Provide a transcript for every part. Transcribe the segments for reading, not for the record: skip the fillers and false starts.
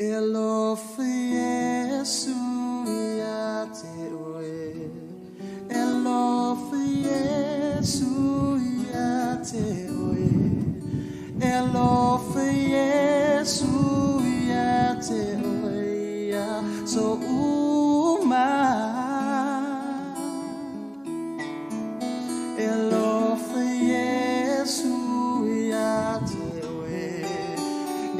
E alofa Iesu ia te oe E alofa Iesu ia te oe E alofa Iesu ia te oe Ia so uma E alofa Iesu ia te oe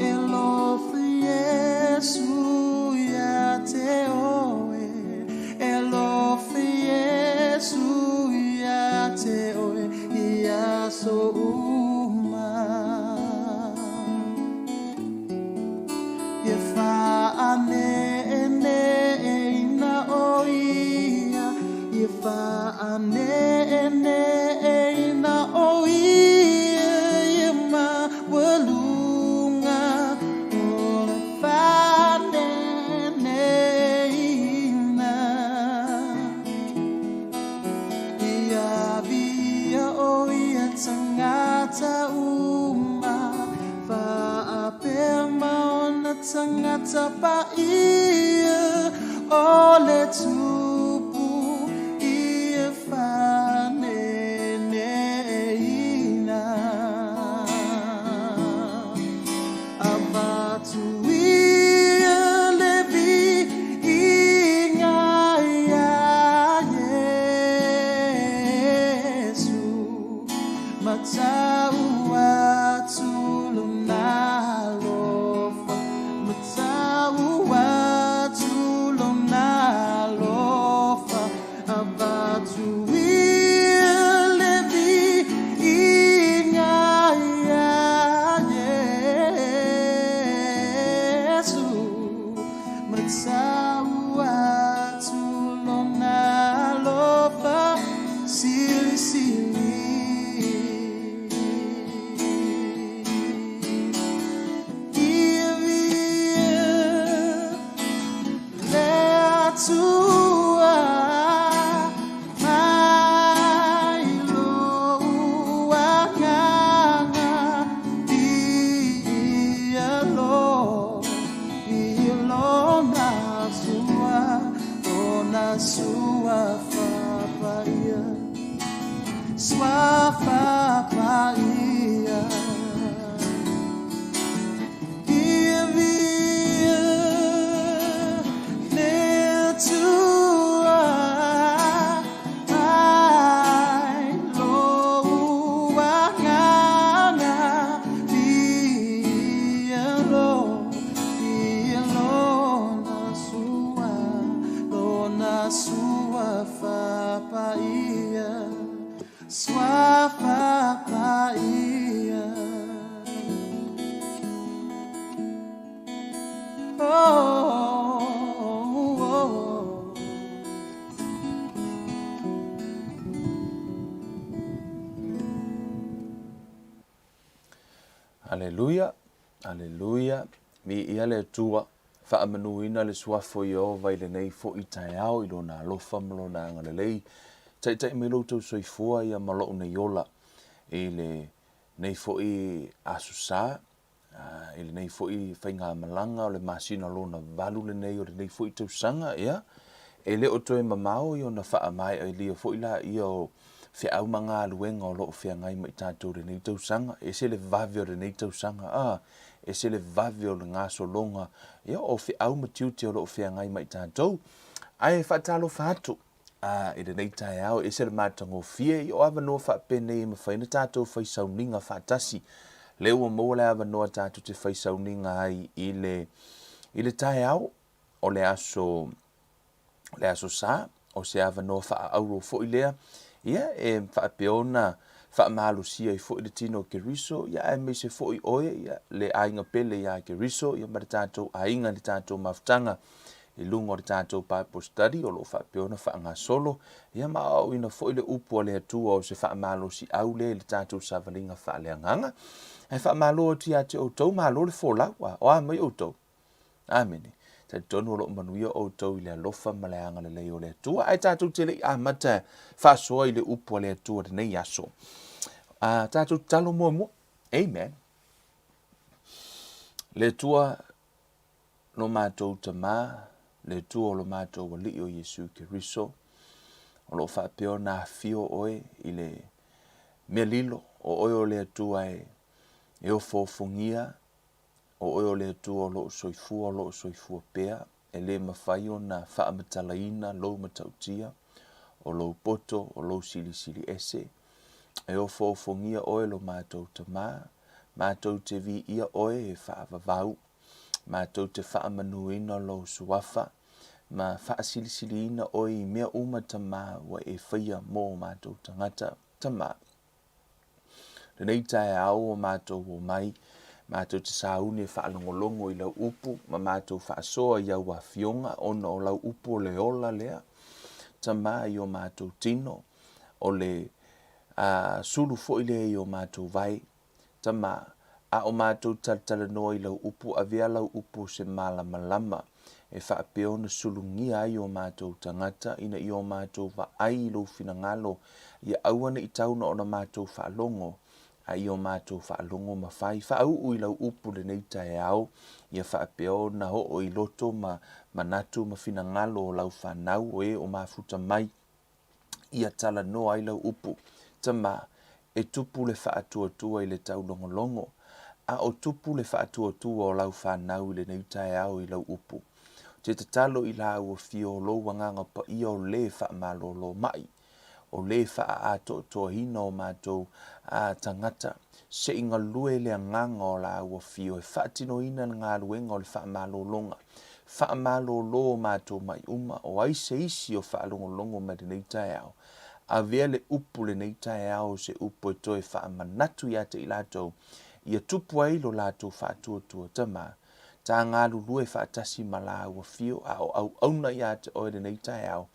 E alofa Iesu ia te oe E alofa Iesu ia te oe Ia so uma Ia faaneneina o ia Ia faaneneina o ia Ia maualuga o le faaneneina Ia avia o ia tagata uma Faapea ma ona tagata paia o le Tupu ia faaneneina. Avatu ia le viiga iā Iesu, Matau atu lona alofa, Matau atu lona alofa, Avatu ia le viiga iā Iesu, Matau atu lona alofa silisili. Ia viia le Atua mai lou agaga viia lo i lona sua lona suafa paia suafa paia Ia viia le Atua mai lou agaga viia lo viia lona sua lona suafa paia suafa paia Oh, oh, oh. Aleluia, aleluia, viia le Atua, faamanuina le Suafa o Ieova i lenei foi taeao i Lona alofa ma Lona agalelei. Taitai mai lo outou soifua ia ma lou nei ola i lenei foi Aso Sa, i lenei foi faigamalaga o le masina lona valu lenei o lenei foi tausaga, ia, e le o toe mamao ia ona faamaealia foi laia o feau ma galuega o lo o feagai ma i tatou i lenei tausaga. E ese le vave o lenei tausaga, a, ese le vave o le gasologa, ia, o feau ma tiute o lo o feagai ma i tatou. Ae faatalofa atu a, i lenei taeao, e ese le matagofie, ia o avanoa faapenei e mafai ona tatou fai sauniga faatasi. Lea ua maua le avanoa tatou te fai sauniga ai i le, i le taeao o le aso, o le aso Sa, o se avanoa faaauro foi lea, ia, e faapea ona faamalosia ai foi le tino o Keriso, ia, aemaise foi oe, ia, le aiga pele ia Keriso, ia, ma le tatou aiga i le tatou mafutaga i luga o le tatou Bible study o lo o faapea ona faagasolo, ia, ma aoaoina foi le upu a le Atua o se faamalosiau lea i le tatou savaliga faaleagaga. Ae faamalo atu ia te outou, malo le folau, a o a mai outou? Amene. Talitonu o lo o manuia outou i le alofa ma le agalelei o le Atua. Ae tatou te le i amata faasoa i le upu a le Atua i lenei aso. A tatou tatalo muamua. Amen. Le Atua. Lo matou Tama, le Atua o lo matou Alii o Iesu Keriso, o lo o faapea ona afio Oe i le mea lilo, o Oe o le Atua e ofoofogia, o Oe o le Atua o lo o soifua, o lo o soifua pea, e le mafai ona faamatalaina Lou matautia, o Lou poto, o Lou silisili ese. E ofoofogia Oe lo matou Tama, matou te viia Oe e faavavau. Matou te faamanuina Lou Suafa ma faasilisiliina Oe i mea uma Tama ua e faia mō matou tagata. Tama, lenei taeao ua matou omai, matou te sauni e faalogologo i Lau Upu ma matou faasoa i Au Afioga ona o Lau Upu o le ola lea, Tama, i o matou tino, o le sulu foi lea i o matou vae. Tama, a o matou talatalanoa i lau upu, avea lau upu o se malamalama, e faapea ona sulugia ai o matou tagata, ina ia o matou vaai i lou finagalo, ia aua ne i tau na ona matou faalogo, a ia o matou faalogo ma fai. Faauu i lau upu lenei taeao, ia faapea ona oo i loto ma manatu ma finagalo o lau fanau, o e o mafuta mai. ia talanoa ai lau upu, Tama, e tupu le faatuatua i le taulogologo, a o tupu le faatuatua o lau fanau i lenei taeao i lau upu. Ou te tatalo i la ua fia o lou Agaga Paia o lē faamalolo mai, o lē faaatoatoaina o matou tagata, se i galue le agaga o la ua fio e faatinoina le galuega o le faamalologa. Faamalolo o matou mai uma, o ai se isi o faalogologo mai lenei taeao, avea le upu lenei taeao o se upu e toe faamanatu ia te i latou, ia tupu ai lo latou faatuatua. Tama, ta galulue faatasi ma la ua fio a o auauna ia te oe lenei taeao,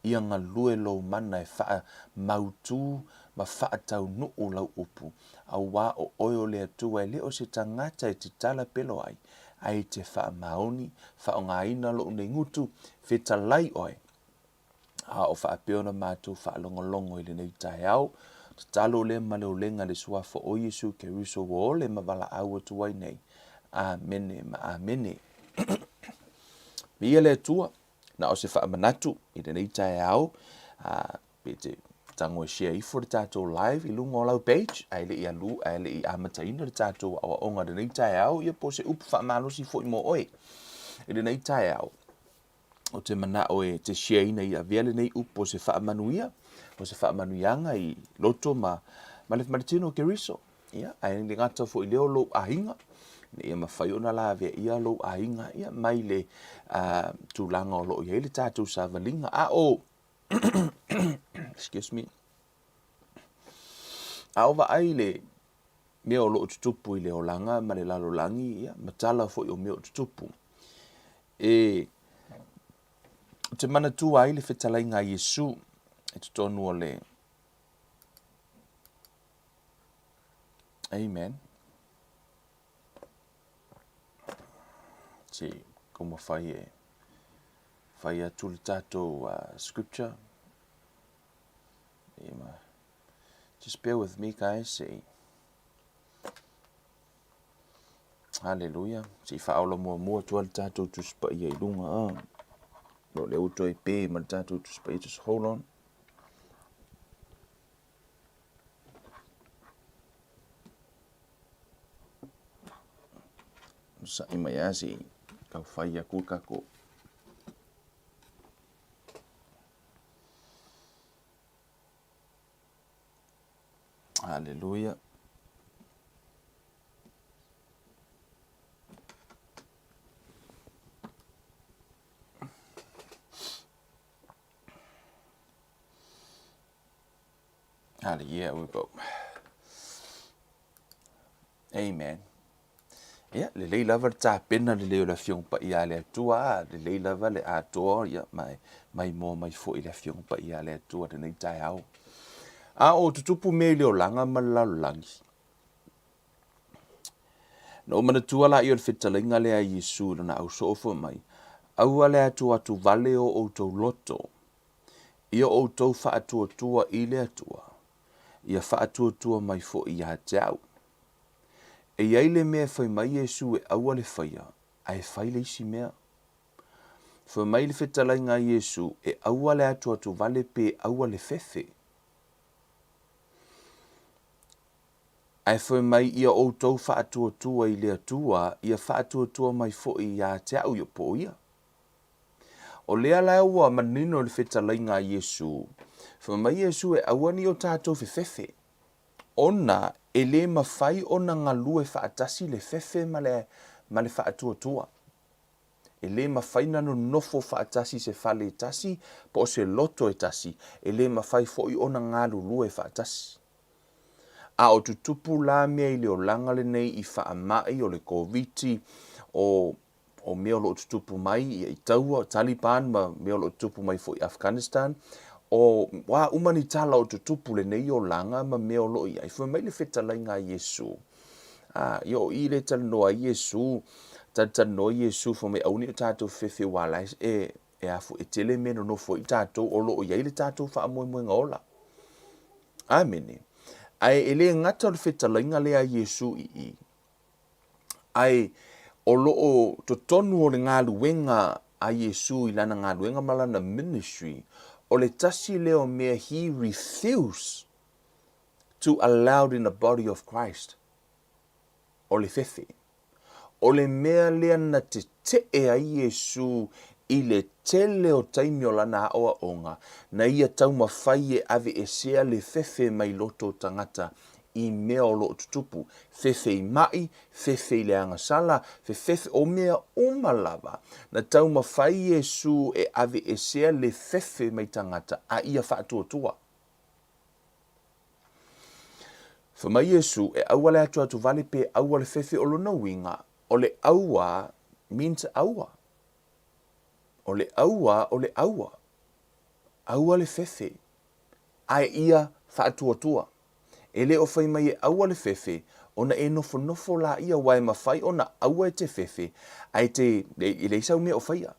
ia galue lou mana e faamautū ma faataunuu lau upu, auā o oe o le Atua e le o se tagata e te talapelo ai, ae te faamaoni, faaaogaina lou nei gutu, fetalai oe, a o faapea ona matou faalogologo i lenei taeao. Tatalo lea ma le olega i le Suafa o Iesu Keriso ua ole ma valaau atu ai nei. Amene ma amene. Viia le Atua, na o se faamanatu i lenei taeao, pe te tago e share ifo le tatou live i luga o lau page, ae le i alu, ae le i amataina le tatou aoaoga i lenei taeao, ia po o se upu faamalosi foi mo oe i lenei taeao. Ou te manao e te share ina ia avea lenei upu o se faamanuia, o se faamanuiaga i loto ma, ma le, ma le tino o Keriso. Ia, ae le gata foi i lea o lou aiga, ina ia mafai ona laveaia lou aiga ia, mai le uh, tulaga o lo o i ai le tatou savaliga. A o, excuse me, a o vaai le mea o lo o tutupu i le olaga ma le lalolagi, ia, ma tala foi o mea o tutupu, e te manatua ai le fetalaiga a Iesu i totonu o le Amen. Se i taumafai e fai atu le tatou uh, scripture. Just bear with me guys. Se i Hallelujah. Se i faaola muamua atu le tatou Tusi Paia i luga. Ah. O lea ua toe pe ma le tatou Tusi Paia. Just hold on. Sa'i mai lava se i tau fai atu le tatou. Haleluia. Hallelujah, we go. Amen. Ia, lelei lava le tapena lelei o le Afioga Paia a le Atua, lelei lava le atoa, ia, mai, mai moa mai foi le Afioga Paia a le Atua lenei taeao. A o tutupu mea i le olaga ma le lalolagi. Na ou manatua laia o le fetalaiga lea a Iesu i lona ausoo fai mai, Aua le atuatu vale o outou loto, ia outou faatuatua i le Atua, ia faatuatua mai foi ia te au. E i ai le mea e fai mai Iesu e aua le faia, Ae fai le isi mea. Fai mai le fetalaiga a Iesu, e aua le atuatuvale pe aua le fefe. Ae fai mai ia outou faatuatua i le Atua, ia faatuatua mai foi ia te au ia po o ia. O lea la ua manino le fetalaiga a Iesu, fai mai Iesu e aua ne i o tatou fefefe, ona e le mafai ona galue faatasi le fefe ma le, ma le faatuatua. E le mafai ona nonofo faatasi i se fale e tasi po o se loto e tasi, e le mafai foi ona galulue faatasi. A o tutupu la mea i le olaga lenei i faamai o le Koviti, o o mea o lo o tutupu mai i taua, Taliban ma mea o lo o tutupu mai foi i Afghanistan, o a uma ni tala o tutupu lenei olaga ma mea o lo o i ai, fai mai le fetalaiga a Iesu, a, ia o i le talanoa ai Iesu, talatalanoa Iesu fai mai aua ne i o tatou fefe aua la e, e a foi, e tele mea e nonofo ai tatou o lo o i ai le tatou faamoemoega ola. Amene. Ae e le gata o le fetalaiga lea a Iesu i i, ae o lo o totonu o le galuega a Iesu i lana galuega ma lana ministry, o le tasi lea o mea he refused to allowed in the body of Christ, o le fefe. O le mea lea na tetee ai Iesu i le tele o taimi o lana aoaoga, na ia taumafai e aveesea le fefe mai loto o tagata i mea o lo o tutupu, fefe i maʻi, fefe i le agasala, fefefe, o mea uma lava. Na taumafai Iesu e aveesea le fefe mai tagata a ia faatuatua. Fai mai Iesu, e aua le atuatuvale pe aua le fefe o lona uiga, o le aua means aua. O le aua o le aua. Aua le fefe, ae ia faatuatua. E le o fai mai e aua le fefe, ona e nofonofo laia aua e mafai ona aua e te fefe, ae te, e leai sau mea o faia.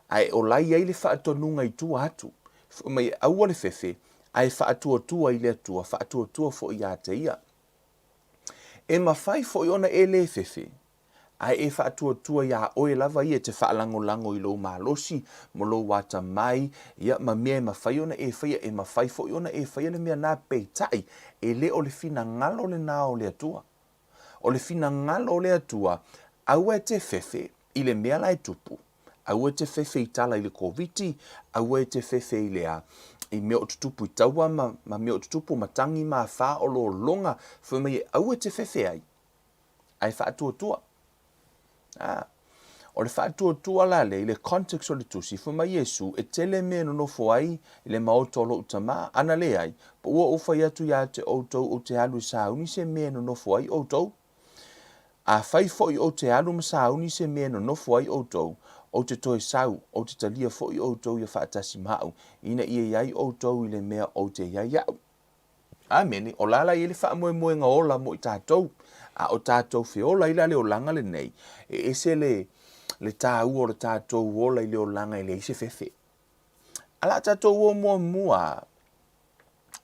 Ae o la e i ai le faatonuga i tua atu, fai mai e aua le fefe, ae faatuatua i le Atua, faatuatua foi ia te ia. E mafai foi ona e le fefe, ae e faatuatua iā oe lava ia e te faalagolago i lou malosi ma lou atamai, ia, ma mea e mafai ona e faia, e mafai foi ona e faia le mea na, peitai, e le o le finagalo lena o le Atua. O le finagalo o le Atua, aua e te fefe i le mea la e tupu, aua e te fefe i tala i le Koviti, aua e te fefe i le a, i mea o tutupu i taua ma, ma mea o tutupu, matagi ma afa o lologa, fai mai e aua e te fefe ai, ae faatuatua. A, o le faatuatua la lea i le context o le tusi, fai mai Iesu, e tele mea e nonofo ai i le maota o lou tama, ana leai, po ua ou fai atu ia te outou ou te alu e sauni se mea e nonofo ai outou? Afai foi ou te alu ma sauni se mea e nonofo ai outou, ou te toe sau, ou te talia foi outou ia faatasi ma au, ina ia i ai outou i le mea ou te i ai au. Amene. O la la i ai le faamoemoega ola mo i tatou, a o tatou feola ai la le olaga lenei, e ese le, le tāua o le tatou ola i le olaga e leai se fefe. A la tatou o muamua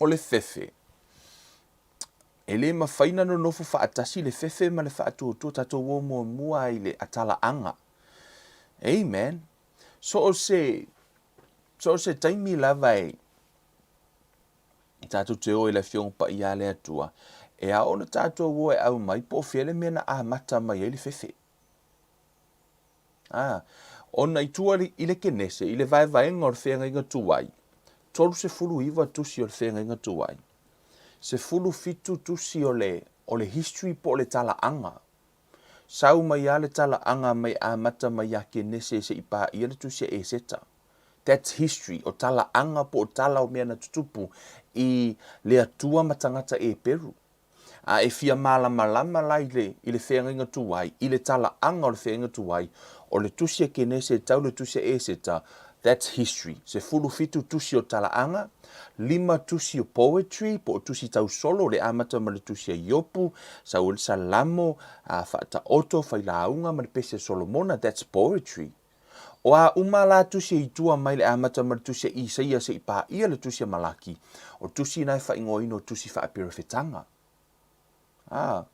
o le fefe, e le mafai na nonofo faatasi le fefe ma le faatuatua, tatou o muamua i le atalaaga. Amen. So o se, so o se taimi lava e, tatou te o i le Afioga Paia a le Atua, e ao ona tatou o e aumai po o fea le mea na amata mai ai le fefe. A, ona i tua i le Kenese, i le vaevaega o le feagaiga tuai, 39 tusi o le feagaiga tuai, 17 tusi o le, o le history po o le talaaga. Sau mai lava le talaaga mai amata mai ia Kenese se'i paia le tusi a Eseta. That's history, o talaaga po o tala o mea na tutupu i le Atua ma tagata Eperu. A e fia malamalama la i le, i le feagaiga tuai, i le talaaga o le feagaiga tuai, o le tusi a Kenese e tau le tusi a Eseta, that's history. 17 tusi o talaaga, lima tusi o poetry po o tusi tausolo, le amata mai le tusi a Iopu, sau ai le Salamo, a Faataoto, Failauga ma le Pese a Solomona, that's poetry. O a uma la tusi e i tua mai le amata mai le tusi a Isaia seʻi paia le tusi a Malaki, o tusi na e faaigoaina o tusi faaperefetaga. A.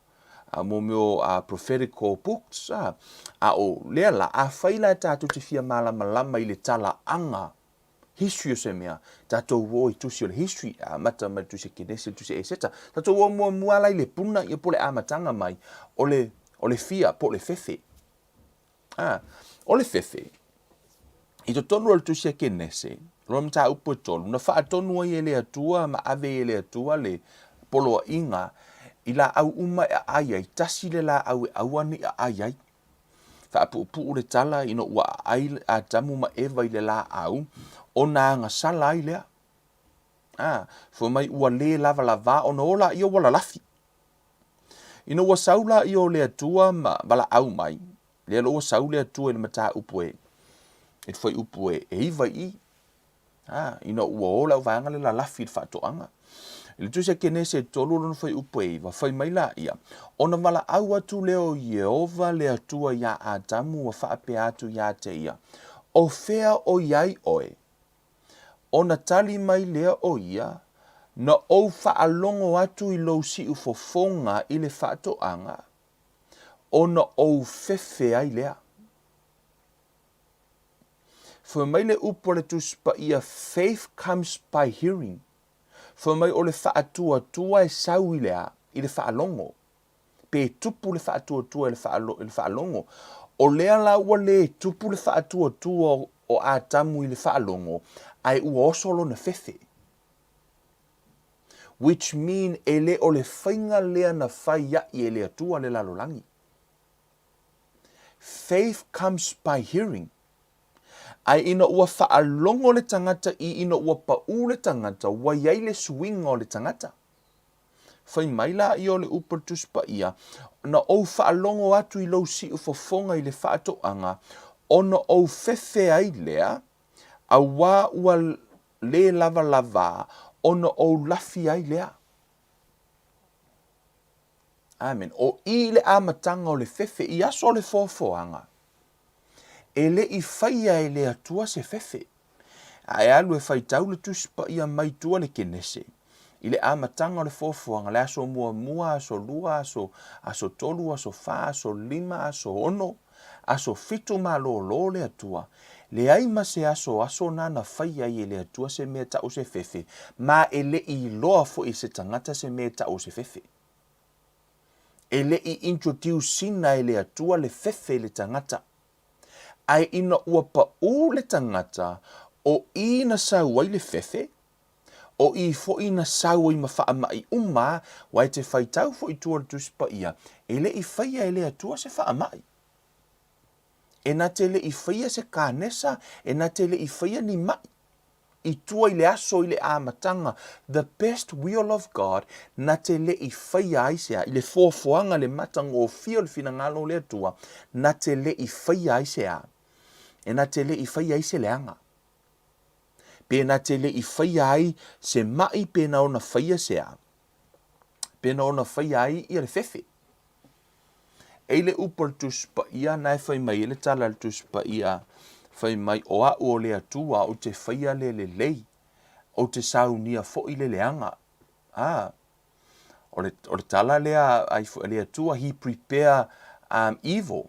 Mō mea o prophetical books, a, a o lea la, afai la e tātou te fia mālamalama i le talaaga history o se mea, tātou o i tusi o le history, e amata mai le tusi a Kenese, le tusi a Eseta, tātou o muamua la i le puna ia po o le amataga mai o le, o le fia po o le fefe. A, o le fefe, i totonu o le tusi a Kenese, lona mataupu e tolu, na faatonu ai e le Atua ma ave ai e le Atua le poloaiga i laau uma e aai ai, tasi le laau e aua ne i aai ai. Faapuupuu le tala ina ua aai Atamu ma Eva i le laau, ona agasala ai lea. A, fai mai ua le lavalavā ona o laia ua lalafi. Ina ua sau laia o le Atua ma valaau mai, lea loa ua sau le Atua i le mataupu e, i le fuaiupu e, e iva i i. A, ina ua o le auvaega le lalafi i le faatoaga. I le tusi a Kenese e tolu lona fuaiupu e iva, fai mai laia, Ona valaau atu lea o Ieova le Atua iā Atamu ua faapea atu iā te ia, O fea o i ai oe? Ona tali mai lea o ia, Na ou faalogo atu i lou siufofoga i le faatoaga, ona ou fefe ai lea. Fai mai le upu a le Tusi Paia, Faith comes by hearing. Fai mai o le faatuatua e sau i le a? I le faalogo. Pe tupu le faatuatua i le faalogo. O lea la ua le tupu le faatuatua o Atamu i le faalogo, ae ua oso lona fefe. Which mean e le o le faiga lea na fai aʻi e le Atua le lalolagi. Faith comes by hearing. Ae ina ua faalogo le tagata i ina ua paʻu le tagata, ua i ai le suiga o le tagata. Fai mai la ia o le upu a le Tusi Paia, Na ou faalogo atu i lou siufofoga i le faatoaga, ona ou fefe ai lea, auā ua lē lavalavā, ona ou lafi ai lea. Amen. O i le amataga o le fefe, i aso o le foafoaga, e le i faia e le Atua se fefe. A e alu e faitau le Tusi Paia mai tua le Kenese, i le amataga o le foafoaga, le aso muamua, aso lua, aso, aso tolu, aso fa, aso lima, aso ono, aso fitu malōlō le Atua, leai ma se aso aso na na faia ai e le Atua se mea tau se fefe, ma e le i iloa foi e se tagata se mea tau o se fefe. E le i introduce-ina e le Atua le fefe i le tagata. Ae ina ua paʻū le tagata, o i na sau ai le fefe, o i foi na sau ai ma faamaʻi uma, aua e te faitau foi i tua o le Tusi Paia, e le i faia e le Atua se faamaʻi. E na te le i faia se kanesa, e na te le i faia ni maʻi. I tua i le aso i le amataga, the best will of God, na te le i faia ai se a, i le foafoaga le matagofie o le finagalo o le Atua, na te le i faia ai se a, e na te le i faia ai se leaga. Pe na te le i faia ai se maʻi pe na ona faia se a, pe na ona faia ai ia le fefe. E i le upu a le Tusi Paia, na e fai mai ai le tala a le Tusi Paia, fai mai, O a'u o le Atua, ou te faia le lelei, ou te saunia foi le leaga. A, o le, o le tala lea a le Atua, He prepare um, evil.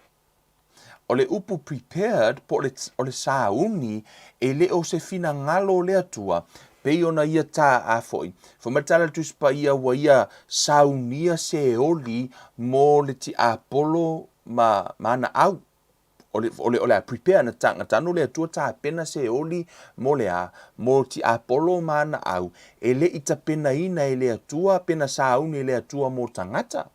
O le upu prepared po o le, o le sauni, e le o se finagalo o le Atua, pei ona ia tā a foi. Fai mai le tala a le Tusi Paia ua ia saunia se oli mo le tiapolo ma, ma ana au. O le, o le, o le a prepare, na, ta, na tano le Atua tapena se oli mo le a, mo tiapolo ma ana au, e le i tapenaina e le Atua, pena sauni e le Atua mo tagata.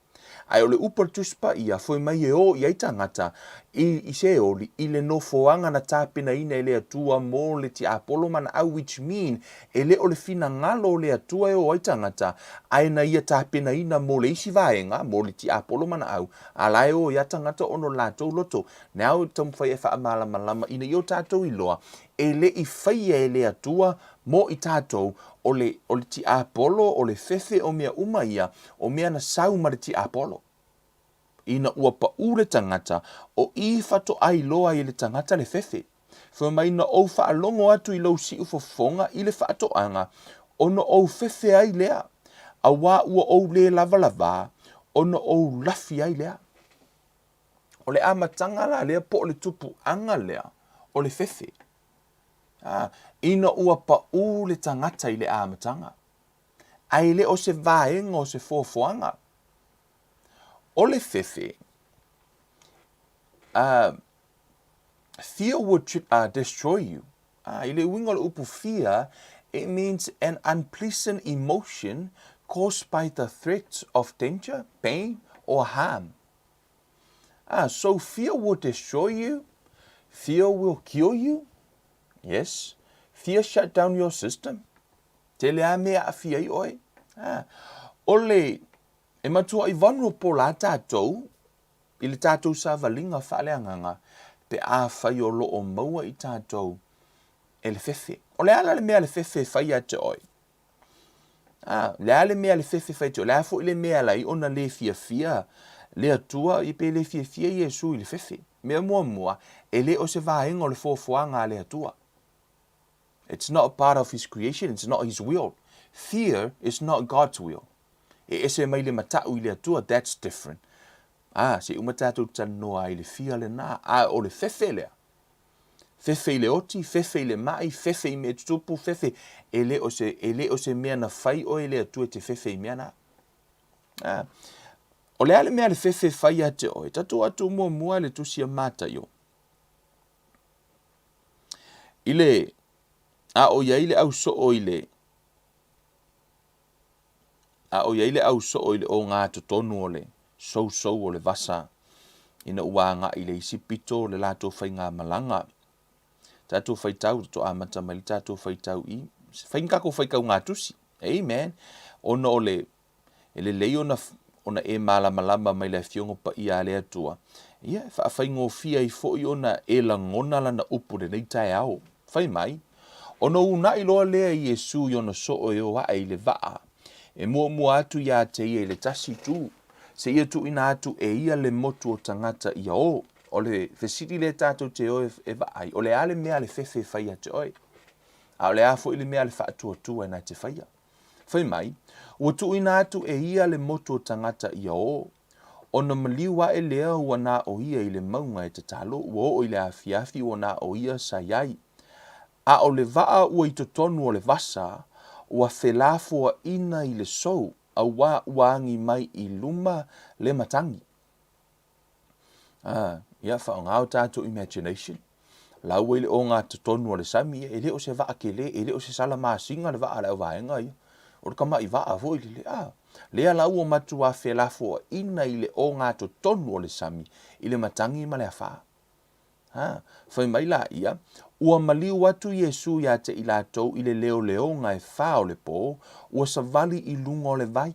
Ae o le upu a le Tusi Paia, foi mai e ō i ai tagata i, i Seoli, i le nofoaga na tapenaina e le Atua mo le tiapolo ma na au which mean, e le o le finagalo o le Atua e ō ai tagata, ae na ia tapenaina mo le isi vaega, mo le tiapolo ma na au, a la e ō i a tagata ona o le latou loto. Now e taumafai e faamalamalama ina ia o tatou iloa, e le i faia e le Atua Mo i tatou, o le, o le tiapolo, o le fefe o mea uma ia, o mea na sau ma le tiapolo. Ina ua paʻū le tagata, o i fatoʻai loa ai e le tagata le fefe. Fai mai na ou faalogo atu i lou siufofoga i le faatoaga, ona ou fefe ai lea, auā ua ou lē lavalavā, Ona ou lafi ai lea. O le amataga la lea po o le tupuaga lea o le fefe. A, ina ua paʻū le tagata i le amataga, ae le o se vaega o se foafoaga. O le fefe, uh, fear would destroy you. A, i le uiga o le upu fear, it means an unpleasant emotion caused by the threat of danger, pain or harm. Ah, so fear will destroy you, fear will kill you, yes, fear shut down your system. Tele a mea aafia ai oe. Ah, o le, e matuaʻi vulnerable la tātou i le tātou savaliga faaleagaga pe afai o lo o maua i tātou e le fefe. O le a la le mea le fefe e fai ia te oe? A, le a le mea le fefe e fai te oe? Le a foi le mea la i ona le fiafia le Atua i pe le fiafia Iesu i le fefe? Mea muamua, e le o se vaega o le foafoaga a le Atua. It's not part of his creation, it's not his will. Fear is not God's will. E ese mai le mataʻu i le Atua, that's different. A, se i uma tatou talanoa ai i le fia lenā, a o le fefe lea. Fefe i le oti, fefe i le maʻi, fefe i mea tutupu, fefe, e le o se, e le o se mea na fai oe e le Atua e te fefe i mea na. A, o le a le mea le fefe e fai ia te oe? Tatou atu muamua i le tusi a Mataio. I le, a o i ai le au soo i le, A o i ai le au soo i le ogatotonu o le sousou o le vasa ina ua agai i le isi pito o le latou faigamalaga. Tatou faitau, tatou amata mai le tatou faitau i, fai ni tatou faitaugatusi. Amen. Ona o le, e lelei ona, ona e malamalama mai le Afioga Paia a le Atua, ia, e faafaigofie ai foi ona e lagona Lana upu i lenei taeao. Fai mai, ona uunai loa lea e Iesu i ona soo e o ae i le vaa, e muamua atu iā te ia i le tasi itu, seia tuuina atu e ia le motu o tagata ia o. O le fesili lea tatou te o e vaai, o le a le mea a le fefe e fai ia te oe? A o le a foi le mea a le faatuatua e na te faia? Fai mai, ua tuuina atu e ia le motu o tagata ia o. Ona maliu ae lea ua na o ia i le mauga e tatalo, ua oo i le afiafi ua na o ia sa i ai. A o le vaa ua i totonu o le vasa, ua felafoaina i le sou, auā ua agi mai i luma le matagi. A, ia faaaoga o tatou imagination. Laua i le ogatotonu o le sami, ia, e le o se vaa kele, e le o se sala masina le vaa a le auvaega ia. O le tamaʻi vaa foi lele, a. Lea la ua matuā felafoaʻina i le ogatotonu o le sami, i le matagi ma le afā. A, fai mai laia, ua maliu atu Iesū iā te i latou i le leoleoga e fā o le pō, ua savali i luga o le vai.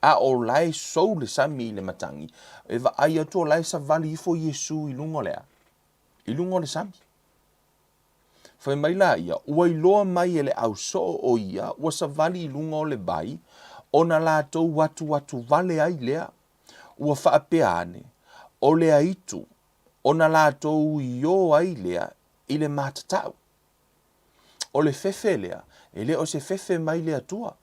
A o la e sou le sami i le matagi, e vaai atu o la e savali ifo Iesū i luga o le a? I luga o le sami. Fai mai la ia, ua iloa mai e le au soo o ia ua savali i luga o le vai, ona latou atuatu vale ai lea. Ua faapea ane, o le aitu, ona latou iō ai lea i le matatau. O le fefe lea, e le o se fefe mai le Atua.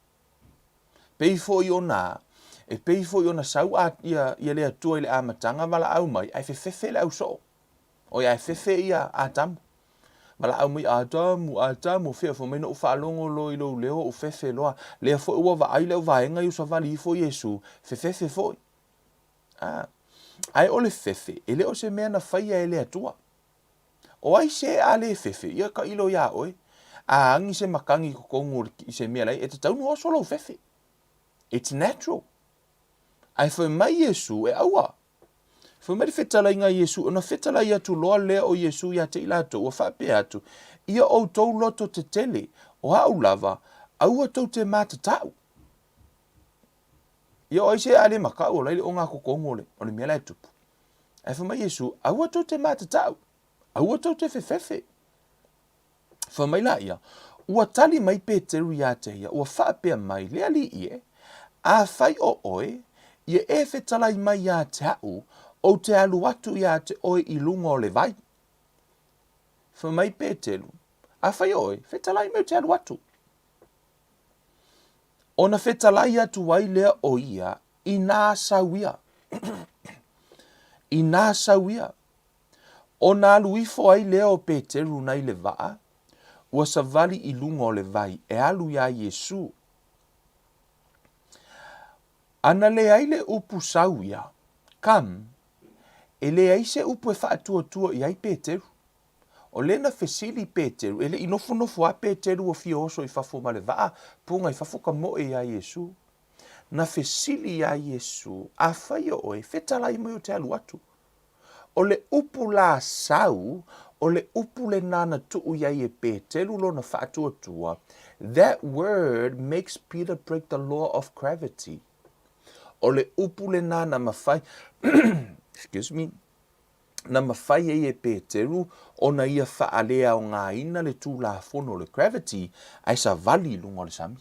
Pei foi ona, e pei foi ona sau a, ia, ia le Atua i le amataga valaau mai, ae fefefe le au soo. Oi, ae fefe ia Atamu. Valaau mai, Atamu, Atamu, fea fai mai na ou faalogo loa i lou leo, ou fefe loa. Lea foi ua vaai le auvaega i usavali ifo Iesu, fefefe foi. A, ae o le fefe, e le o se mea na faia e le Atua. O ai se a le fefe, ia tailo iā oe. A agi se matagi i totonu o le, i se mea lai, e tatau ona oso lou fefe. It's natural. Ae fai mai Iesu, e aua. Fai mai le fetalaiga a Iesu, ona fetalai atu loa lea o Iesu ia te i latou, ua faapea atu, Ia outou loto tetele, o au lava, aua tou te matatau. Ia o ai se a le mataʻu, o lai le ogatotonu o le, o le mea la e tupu. Ae fai mai Iesu, aua tou te matatau, aua tou te fefefe. Fai mai laia, ua tali mai Peteru iā te ia, ua faapea mai, Le Alii e, afai o oe, ia e fetalai mai iā te aʻu, ou te alu atu iā te oe i luga o le vai. Fai mai Peteru, afai o oe, fetalai mai ou te alu atu. Ona fetalai atu ai lea o ia. Inā sau ia. Inā sau ia. Ona alu ifo ai lea o Peteru nai le vaa, ua savali i luga o le vai e alu iā Iesū. Ana leai le upu sau ia, come, e leai se upu e faatuatua i ai Peteru. O lea na fesili Peteru, e le i nofonofo lava Peteru ua fia oso i fafo ma le vaa, puga i fafo ka moe iā Iesū. Na fesili iā Iesū, Afai o oe, fetalai mai ou te alu atu. O le upu la sau, o le upu lenā na tuu i ai e Peteru lona faatuatua, That word makes Peter break the law of gravity. O le upu lenā na mafai, excuse me, na mafai ai e Peteru ona ia faaleaogaina le tulafono o le gravity ae savali i luga o le sami.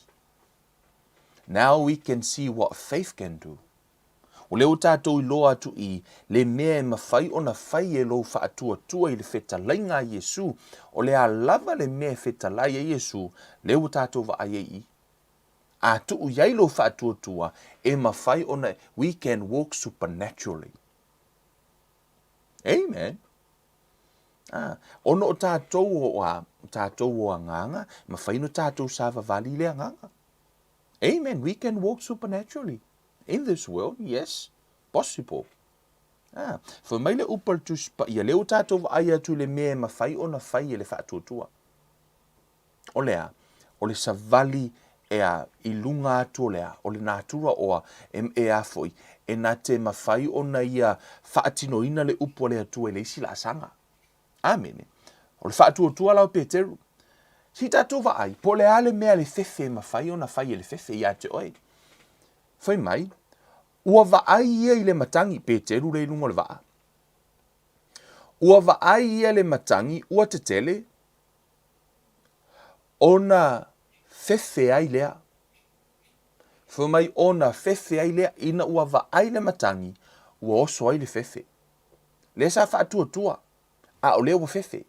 Now we can see what faith can do. O lea ua tatou iloa atu i le mea e mafai ona fai e lou faatuatua i le fetalaiga a Iesu, o le a lava le mea e fetalai ai Iesu, lea ua tatou vaai ai i. A tuu i ai lou faatuatua, e mafai ona, we can walk supernaturally. Amen. Ah, ona o tatou o a, tatou o agaga, e mafai ona tatou savavali i le agaga. Amen. We can walk supernaturally in this world. Yes, possible. Ah, fai mai le upu a le Tusi Paia, lea ua tatou vaai atu i le mea e mafai ona fai e le faatuatua. O le a? O le savali e a, i luga atu o le a, o le natura o a, e, e a foi, e na te mafai ona ia faatinoina le upu a le Atua i le isi laasaga. Amene. O le faatuatua la o Peteru. Se i tatou vaai, po o le a le mea le fefe e mafai ona fai e le fefe ia te oe. Fai mai, ua vaai ia i le matagi, Peteru lea i luga o le vaa. Ua vaai ia le matagi, ua tetele, ona fefe ai lea. Fai mai ona fefe ai lea, ina ua vaai le matagi, ua oso ai le fefe. Lea sa faatuatua, a o lea ua fefe.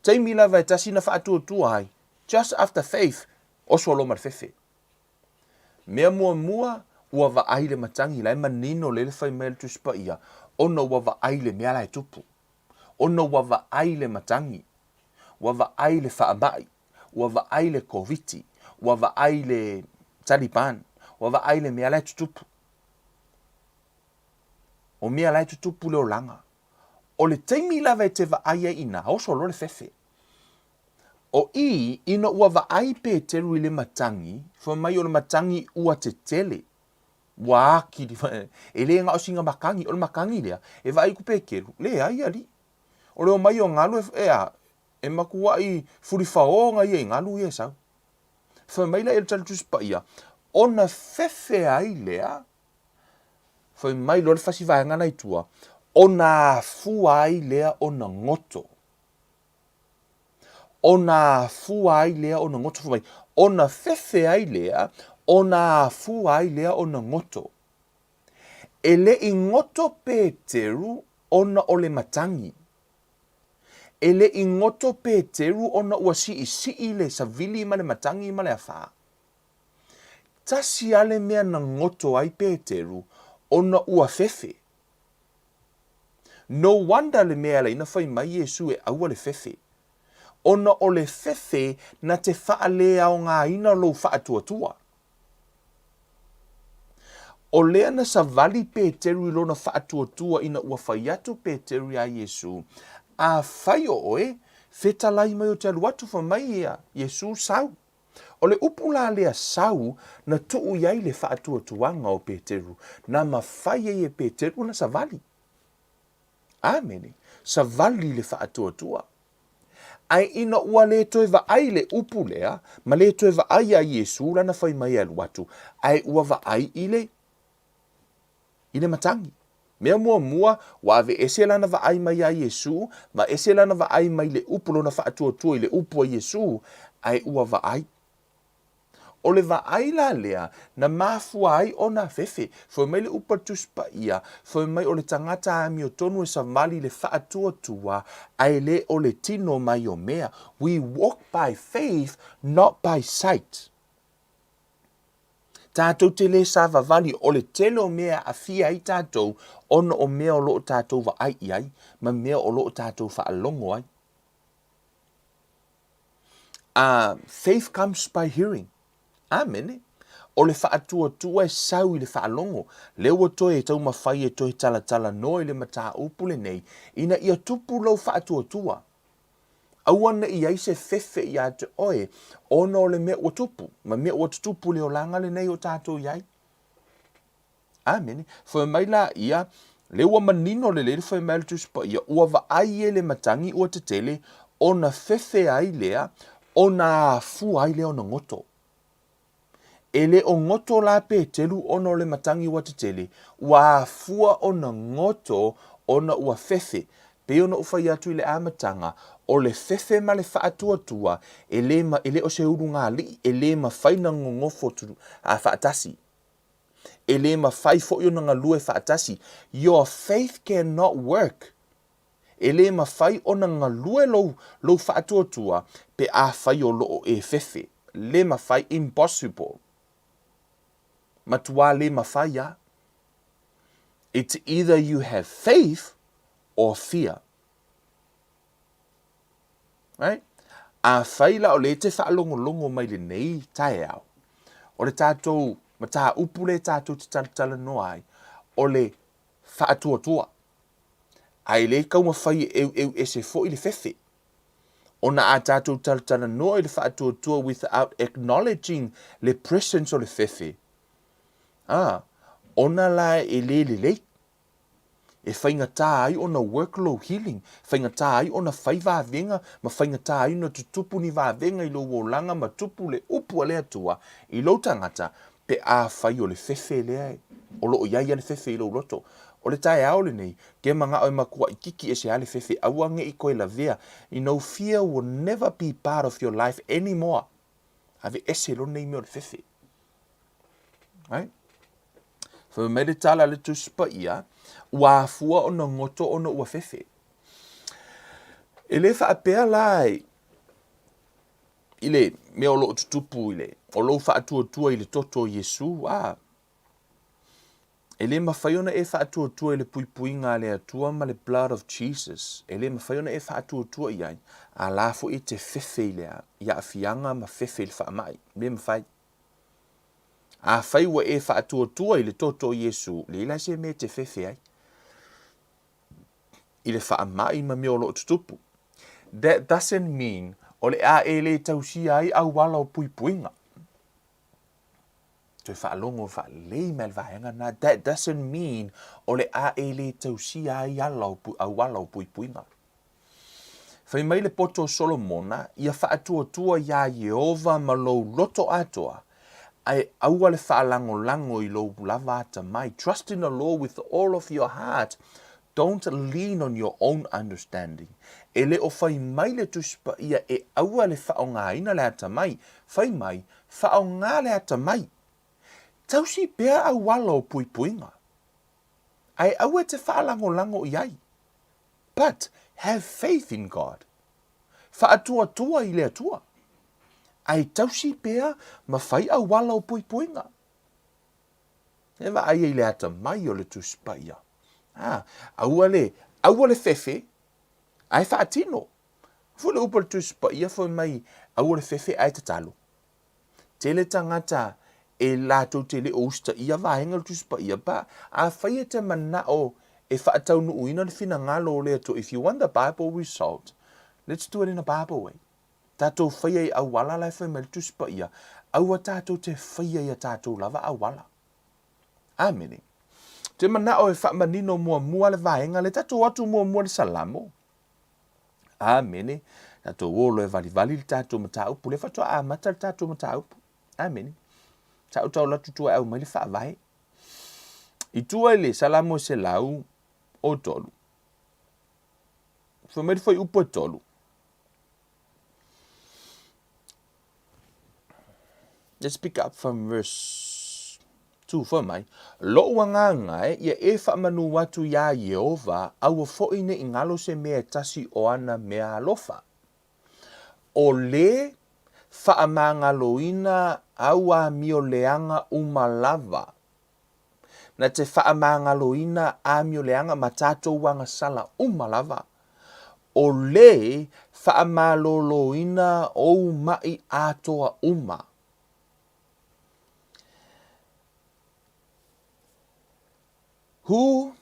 Taimi lava e tasi na faatuatua ai, just after faith, oso loa ma le fefe. Mea muamua, ua vaai le matagi, la e manino lele fai mai a le Tusi Paia, ona ua vaai le mea la e tupu. Ona ua vaai le matagi, ua vaai le faamai, ua vaai le Koviti, ua vaai le Taliban, ua vaai le mea la e tutupu. O mea la e tutupu le olaga. O le taimi lava e te vaai ai i ina, oso loa le fefe. O i, ina ua vaai Peteru i le matagi, fai mai o le matagi ua tetele, ua akili, e le na o sina matagi, o le matagi lea, e vaai atu Peteru, leai alii. O le omai o galu e, e a, e matuai fulifaoga ia i galu ia e sau. Fai mai la i le Tali Tusi Paia, ona fefe ai lea, fai mai loa le fasi vaega na i tua, ona afua ai lea ona goto. Ona afua ai lea ona goto, fai mai, ona fefe ai lea, ona afua ai lea ona goto. E le i goto Peteru ona o le matagi. E le i goto Peteru ona ua siisii le savili ma le matagi ma le afā. Tasi a le mea na goto ai Peteru ona ua fefe. No wonder le mea ala na fai mai Iesu e aua le fefe. Ona o le fefe na te faaleaogaina lou faatuatua. O lea na savali Peteru i lona faatuatua ina ua fai atu Peteru iā Iesu, Afai o oe, fetalai mai ou te alu atu, fai mai ia Iesu, Sau. O le upu la lea sau na tuu i ai le faatuatuaga o Peteru, na mafai ai e Peteru ona savali. Amene. Savali le faatuatua. Ae ina ua le toe vaai le upu lea, ma le toe vaai iā Iesu lana fai mai e alu atu, ae ua vaai i le, i le matagi. Mea muamua, ua aveese lana vaai mai iā Iesu, ma ese lana vaai mai le upu, lona faatuatua i le upu a Iesu, ae ua vaai. O le vaai la lea na mafua ai ona fefe. Fai mai le upu a le Tusi Paia, fai mai o le tagata amiotonu e savali i le faatuatua, ae le o le tino mai o mea. We walk by faith, not by sight. Tatou te le savavali, o le tele o mea e aafia ai tatou ona o mea o lo o tatou vaai i ai ma mea o lo o tatou faalogo ai. Faith comes by hearing. Amene. O le faatuatua e sau i le faalogo, lea ua toe taumafai e toe talatalanoa i le mataupu lenei ina ia tupu lou faatuatua. Aua ne i ai se fefe ia te oe ona o le mea ua tupu, ma mea ua tutupu i le olaga lenei o tatou i ai. Amene. Fai mai la ia, lea ua manino lelei le fai mai a le Tusi Paia, ua vaai e le matagi ua tetele, ona fefe ai lea, ona afua ai lea ona goto. E le o goto la Petelu ona o le matagi ua tetele, ua afua ona goto ona ua fefe. Pei ona ou fai atu i le amataga, o le fefe ma le faatuatua, e le, e le o se ulugalii, e le mafai ona gogofo faatasi. E le mafai foi ona galue faatasi. Your faith cannot work. E le mafai ona galue lou, lou faatuatua pe afai o lo o e fefe. Le mafai, impossible. Matuā le mafai a. It's either you have faith or fear. Right? Afai la o lea e te faalogologo mai lenei taeao, o le tatou mataupu lea tatou te talatalanoa ai, o le faatuatua. Ae le taumafai e eueu ese foi le fefe. Ona a tatou talatalanoa i le faatuatua without acknowledging le presence o le fefe, a, ona la e le lelei. E faigata ai ona work lou healing, faigata ai ona fai vavega ma faigata ai ona tutupu ni vavega i lou olaga ma tupu le upu a le Atua i lou tagata pe afai o le fefe lea o lo o i ai a le fefe i lou loto. O le taeao lenei, ke manao e matuaʻi kiki ese a le fefe, aua ne i koe lavea, you know, fear will never be part of your life anymore. Aveese loa lenei mea o le fefe. Right? Fai mai le tala a le Tusi Paia, ua afua ona goto ona ua fefe. E le faapea la i le mea o lo o tutupu i le, o lou faatuatua i le toto o Iesu, a, e le mafai ona e faatuatua i le puipuiga a le Atua ma le blood of Jesus, e le mafai ona e faatuatua i ai, a la foi e te fefe i le i aafiaga ma fefe i le faamai, le mafai. Afai ua e faatuatua i le toto o Iesu, leai la se mea e te fefe ai i le faamai ma mea o lo o tutupu. That doesn't mean o le a e le tausia ai auala o puipuiga. Toe faalogo faalelei mai le vaega na. That doesn't mean o le a e le tausia ai ala o, auala o puipuiga. Fai mai le poto o Solomona, ia faatuatua iā Ieova ma lou loto atoa, ae aua le faalagolago i lou lava atamai. Trust in the Lord with all of your heart, don't lean on your own understanding. E le o fai mai le Tusi Paia e aua le faaaogaina le atamai, fai mai, faaaoga le atamai. Tausi pea auala o puipuiga, ae aua e te faalagolago i ai. But have faith in God. Faatuatua i le Atua. Ae tausi pea ma fai auala o puipuiga. E vaai ai le atamai o le Tusi Paia. A, aua le, aua le fefe, ae faatino. Foi le upu a le Tusi Paia fai mai, aua le fefe ae tatalo. Tele tagata e latou te le o usitaia vaega o le Tusi Paia, but afai e te manao e faataunuuina le finagalo o le Atua, if you want the Bible result, let's do it in a Bible way. Tatou faia i auala la e fai mai le Tusi Paia, aua tatou te faia i a tatou lava auala. Amene. Te manao e faamanino muamua le vaega le tatou atu muamua le Salamo. Amene. Tatou o loa e valivali le tatou mataupu, lea faatoa amata le tatou mataupu. Amene. Sa ou tau atu tua e aumai le faavae. I tua i le Salamo e 103. Fai mai le fuaiupu e 3. Let's pick up from verse 2 fai mai, Loʻu agaga e, ia e faamanu atu iā Ieova, aua foʻi ne i galo se mea e tasi o ana mea alofa. O le faamagaloina au amioleaga uma lava. Na te faamagaloina amioleaga ma tatou agasala uma lava. O le faamaloloina ou maʻi atoa uma. Who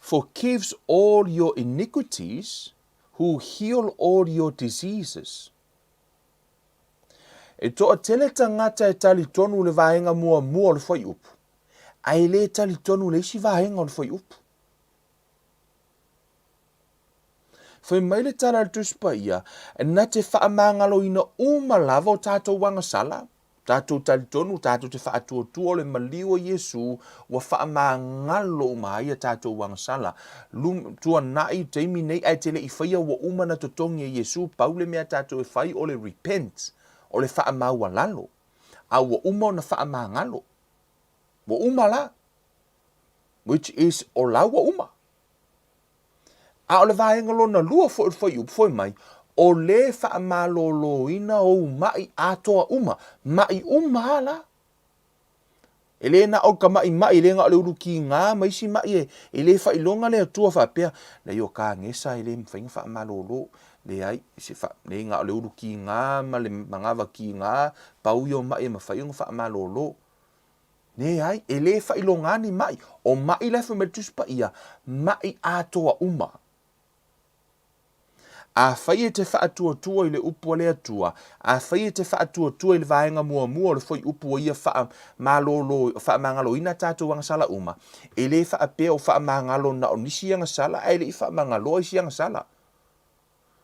forgives all your iniquities, who heal all your diseases. E toatele tagata e talitonu le vaega muamua o le fuaiupu, ae e le talitonu le isi vaega o le fuaiupu. Fai mai le tala a le Tusi Paia, na te faamagaloina uma lava o tatou agasala, tatou talitonu, tatou te faatuatua o le maliu o Iesu ua faamagalo uma ai a tatou agasala. Lum, tuanai i taimi nei ae te le i faia ua uma na totogi e Iesu, pau le mea tatou e fai o le repent, o le faamaualalo. A ua uma ona faamagalo. Ua uma la. Which is, o la ua uma. A o le vaega lona lua foi o le fuaiupu foi mai, o le faamaloloina ou maʻi atoa uma, maʻi uma lava la. E le na o ka maʻimaʻi, e le na o le ulu kīgā ma isi maʻi e, e le faailoga le Atua faapea, leai o kagesa e le mafai ona faamalolo, leai, se fa, leai na o le ulu kīgā ma le manava kīgā, pau ia o maʻi e mafai ona faamalolo. Leai, e le faailoga ni maʻi. O maʻi la e fai mai le Tusi Paia, maʻi atoa uma. Afai e te faatuatua i le upu a le Atua, afai e te faatuatua i le vaega muamua o le fuaiupu ua ia faamalolo, faamagaloina tatou agasala uma, e le faapea o faamagalo na o nisi agasala ae le i faamagaloa isi agasala.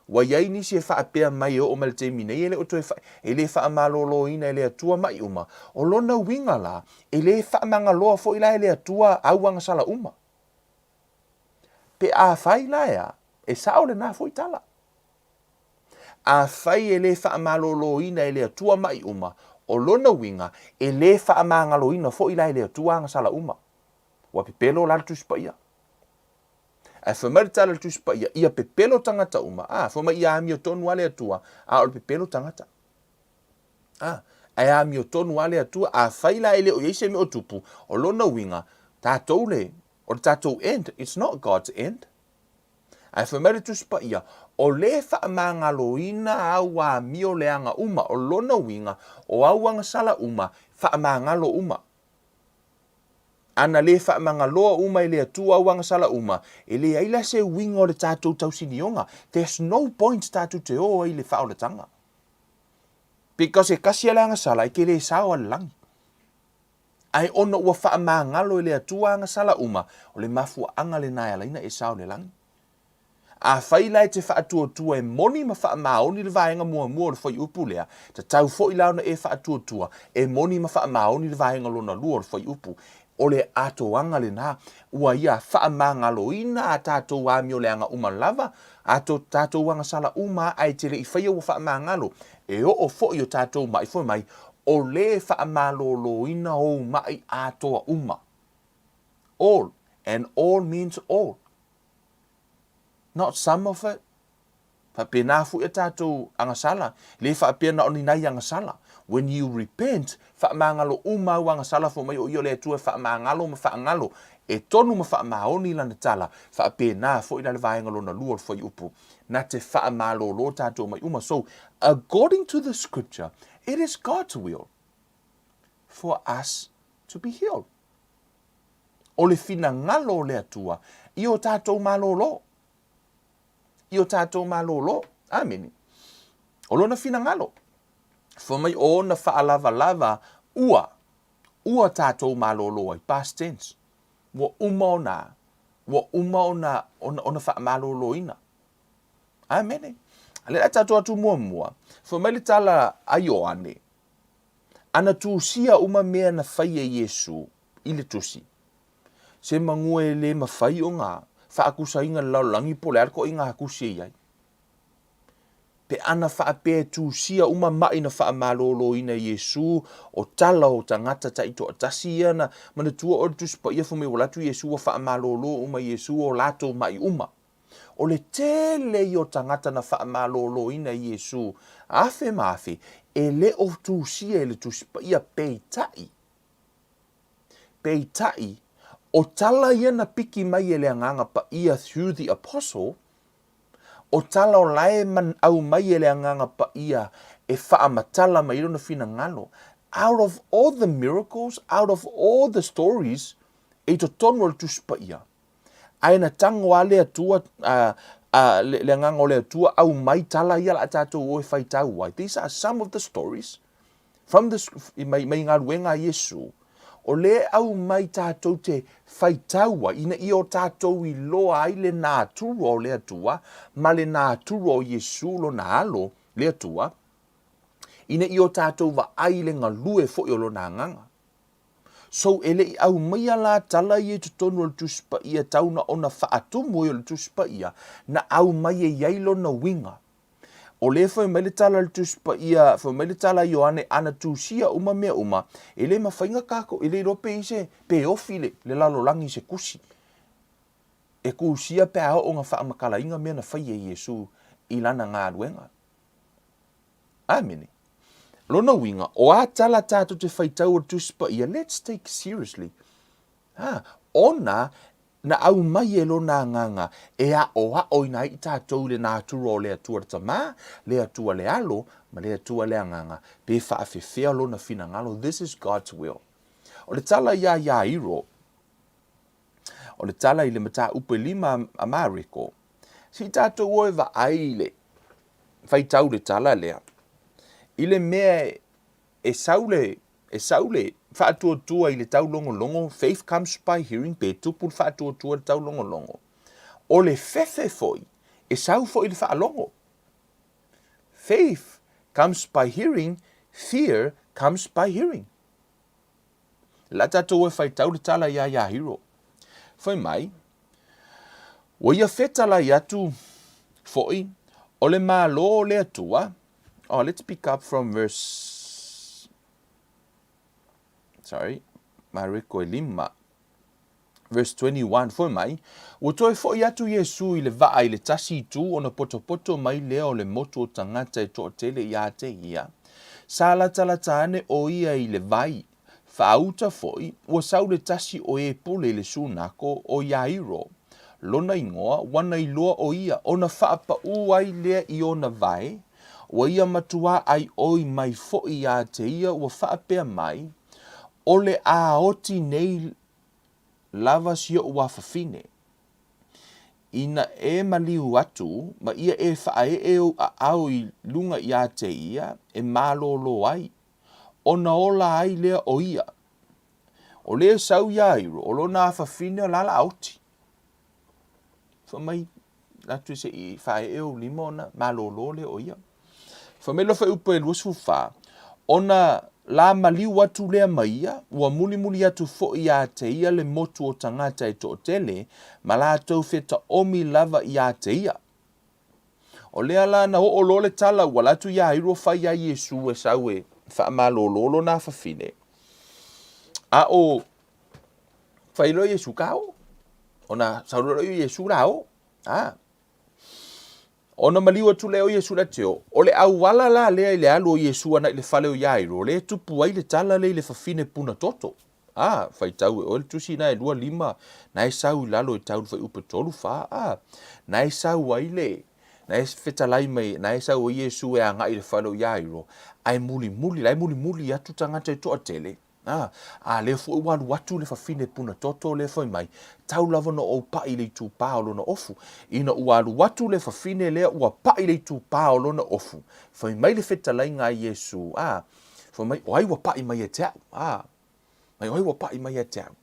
Ua i ai nisi e faapea mai e oo mai le taimi nei e le o toe e le faamaloloina e le Atua maʻi uma. O lona uiga la, e le faamagaloa foi la e le Atua au agasala uma. Pe afai la ea, e sao lena foi tala. Afai e le faamaloloina e le Atua maʻi uma, o lona uiga, e le faamagaloina foi la e le Atua agasala uma. Ua pepelo la le Tusi Paia. Ae fai mai le tala a le Tusi Paia, ia pepelo tagata uma. A, fai mai ia amiotonu lava le Atua, a o le pepelo tagata. A, ae amiotonu lava le Atua. Afai la e le o i ai se mea o tupu, o lona uiga, tatou le, o le tatou end, it's not God's end. Ae fai mai le Tusi Paia, o le faamagaloina au amio leaga uma, o lona uiga, o au agasala uma, faamagalo uma. Ana le faamagaloa uma e le Atua au agasala uma, e leai la se uiga o le tatou tausinioga. There's no point tatou te o ai i le faaolataga. Because e kasi a le agasala, e te le sao a le lagi. Ae ona ua faamagalo e le Atua agasala uma, o le mafuaaga lena e ala ai ona e sao i le lagi. Afai la e te faatuatua e moni ma faamaoni le vaega muamua o le fuaiupu lea, tatau foi la ona e faatuatua e moni ma faamaoni le vaega lona lua o le fuaiupu. O le atoaga lena, ua ia faamagaloina a tatou amioleaga uma lava, a to tatou agasala uma ae te le i faia ua faamagalo, e oo foi o tatou maʻi foi mai, o le faamaloloina ou maʻi atoa uma. All, and all means all. Not some of it. Faapena foi a tatou agasala. Le faapea na o ni nai agasala. When you repent, faamagalo uma au agasala fai mai o ia o le Atua e faamagalo ma faagalo, e tonu ma faamaoni lana tala. Faapena foi la le vaega lona lua o le fuaiupu. Na te faamalolo tatou mai uma. So, according to the scripture, it is God's will for us to be healed. O le finagalo o le Atua i o tatou malolo. I o tatou malolo. Amene. O lona finagalo. Fai mai o ona faalavalava ua, ua tatou malolo ai. Past tense. Ua uma ona, ua uma ona, ona, ona faamaloloina. Amene. A lea tatou atu muamua, fai mai le tala a Ioane, Ana tusia uma mea na fai e Iesu i le tusi, se manu e le mafai ona faakusaina le lalolagi po o le a le toaiga tusi e i ai. Pe ana faapea e tusia uma maʻi na faamaloloina e Iesu, o tala o tagata taitoatasi ia na manatua oe le Tusi Paia fai mai ua alu atu Iesu ua faamalolo uma Iesu o latou maʻi uma. O le tele ia o tagata na faamaloloina e Iesu, afe ma afe, E le o tusia i le Tusi Paia, peitai, peitai, o tala ia na piki mai e le Agaga Paia through the apostle, o tala o la e aumai e le Agaga Paia e faamatala mai ai lona finagalo, out of all the miracles, out of all the stories e i totonu o le Tusi Paia, ae na tago lava le Atua, a, a, le, le Agaga o le Atua aumai tala ia la tatou o e faitau ai. These are some of the stories from the, mai, mai galuega a Iesu, o lea e aumai tatou te faitau ai, ina ia o tatou iloa ai le natura o le Atua, ma le natura o Iesu lona alo, le Atua, ina ia o tatou vaai i le galue foi o lona Agaga. So e le i aumaia la tala ia i totonu o le Tusi Paia tau na ona faatumu ai o le Tusi Paia, na aumai e i ai lona uiga. O lea fai mai le tala a le Tusi Paia, fai mai le tala a Ioane, ana tusia uma mea uma, e le mafai na kākou, e le iloa pe i se, pe ofi le, le lalolagi i se kusi. E kusia pe a oo na faamatalaina mea na fai e Iesu i lana galuega. Amene. Lona uiga, o a tala tātou te faitau o le Tusi Paia, let's take seriously. Ha, ona na aumai e lona Agaga e aʻoaʻoina ai i tātou i le natura o le Atua le Tamā, le Atua le Alo, ma le Atua le Agaga, pe faafefea lona finagalo, this is God's will. O le tala iā Iairo, O le tala i le mataupu e lima a Mareko, se i tātou o e vaai i le faitau le tala lea, i le mea e sau le, e sau le faatuatua i le taulogologo, faith comes by hearing, pe tupu le faatuatua i le taulogologo. O le fefe foi, e sau foi i le faalogo. Faith comes by hearing, fear comes by hearing. La tatou e faitau le tala iā Iahiro. Fai mai, Ua ia fetalai atu foi o le Malo o le Atua. Oh, let's pick up from verse, sorry, Mareko e lima, verse 21, fai mai, Ua toe foi atu Iesu i le vaa i le tasi itu ona potopoto mai lea o le motu o tagata e toatele iā te ia. Sa latalata ane ʻo ia i le vai. Faauta foi, ua sau le tasi o e pule i le sunako ʻo Iairo. Lona igoa, ua na iloa ʻo ia, ona faapaʻu ai lea i ona vae, ua ia matuā ʻai ʻoi mai foi iā te ia ua faapea mai, O le a oti nei lava si oʻu afafine. Ina e maliu atu, ma ia e faaee ou aao i luga iā te ia e malōlō ai, ona ola ai lea o ia. O lea sau iā Iro, o lona afafine o la la oti. Fai mai, atu se i faaee ou lima ona malōlō lea o ia. Fai mai loa upu e 24, ona la maliu atu lea ma ia, ua mulimuli atu foi iā te ia le motu o tagata e toatele, ma latou fetaomi lava iā te ia. O lea la na oo loa le tala ua alu atu Iairo fai iā Iesu e sau e faamalōlō lona afafine. A o fai loa Iesu ka oo. Ona sau loa lea o Iesu la oo. A. Ona maliu atu lea o Iesu la te oo. O le auala la lea i le alu o Iesu ana i le fale o Iairo, lea e tupu ai le tala lea i le fafine puna toto. A, faitau e oe le tusi na e 25, na e sau i lalo e tau le fuaiupu e 3, 4, a, na e sau ai le, na e fetalai mai, na e sau ai Iesu e agai i le fale o Iairo, ae mulimuli, la e mulimuli atu tagata e toatele, a, a lea foi ua alu atu le fafine puna toto lea fai mai, tau lava na ou paʻi i le itupā o lona ofu. Ina ua alu atu le fafine lea ua paʻi le itupā o lona ofu, fai mai le fetalaiga a Iesu, a, Fai mai, o ai ua paʻi mai ia te aʻu? A, mai o ai ua paʻi mai ia te aʻu?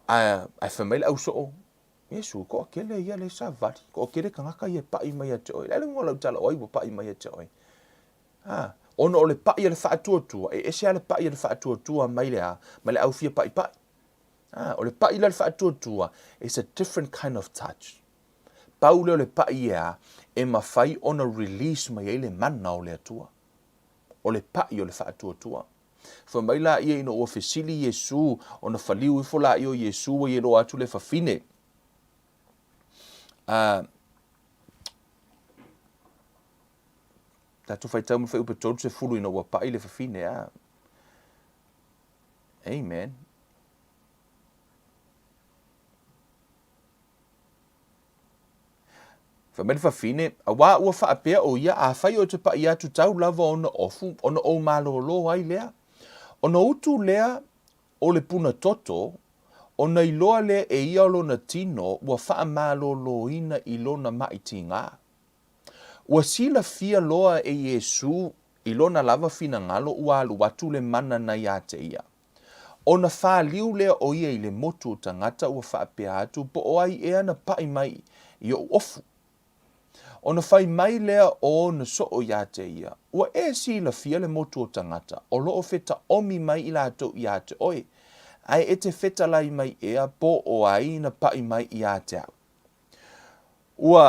A, ae fai mai le ʻausoo, Iesu, toʻatele ia le savali, toʻatele tagata ia e paʻi mai ia te oe. Le uiga o lau tala, o ai ua paʻi mai ia te oe? A, ona o le paʻi a le faatuatua, e ese lava le paʻi a le faatuatua mai le a, mai le au fia paʻipaʻi. A, o le paʻi la le faatuatua, it's a different kind of touch. Pau lea o le paʻi e a, e mafai ona release mai ai le mana o le Atua. o le paʻi o le faatuatua. Fai mai laia ina ua fesili Iesū, ona faliu ifo laia o Iesū ua ieloa atu le fafine. A, Tatou faitau ma le fuaiupu e 30 ina ua paʻi le fafine, a. Amen. Fai mai le fafine, Auā ua faapea ʻo ia, afai ou te paʻi atu tau lava ona ofu, ona ou malōlō ai lea. Ona utu lea o le puna toto, ona iloa lea e ia o lona tino ua faamalōlōina i lona maʻi tigā. Ua silafia loa e Iesū i lona lava finagalo ua alu atu le mana na iā te ia. Ona fāliu lea o ia i le motu o tagata ua faapea atu po o ai ea na paʻi mai i oʻu ofu. Ona fai mai lea o ona soo iā te ia, Ua e silafia le motu o tagata o loo fetaomi mai i latou iā te oe, ae e te fetalai mai ea po o ai na paʻi mai iā te au. Ua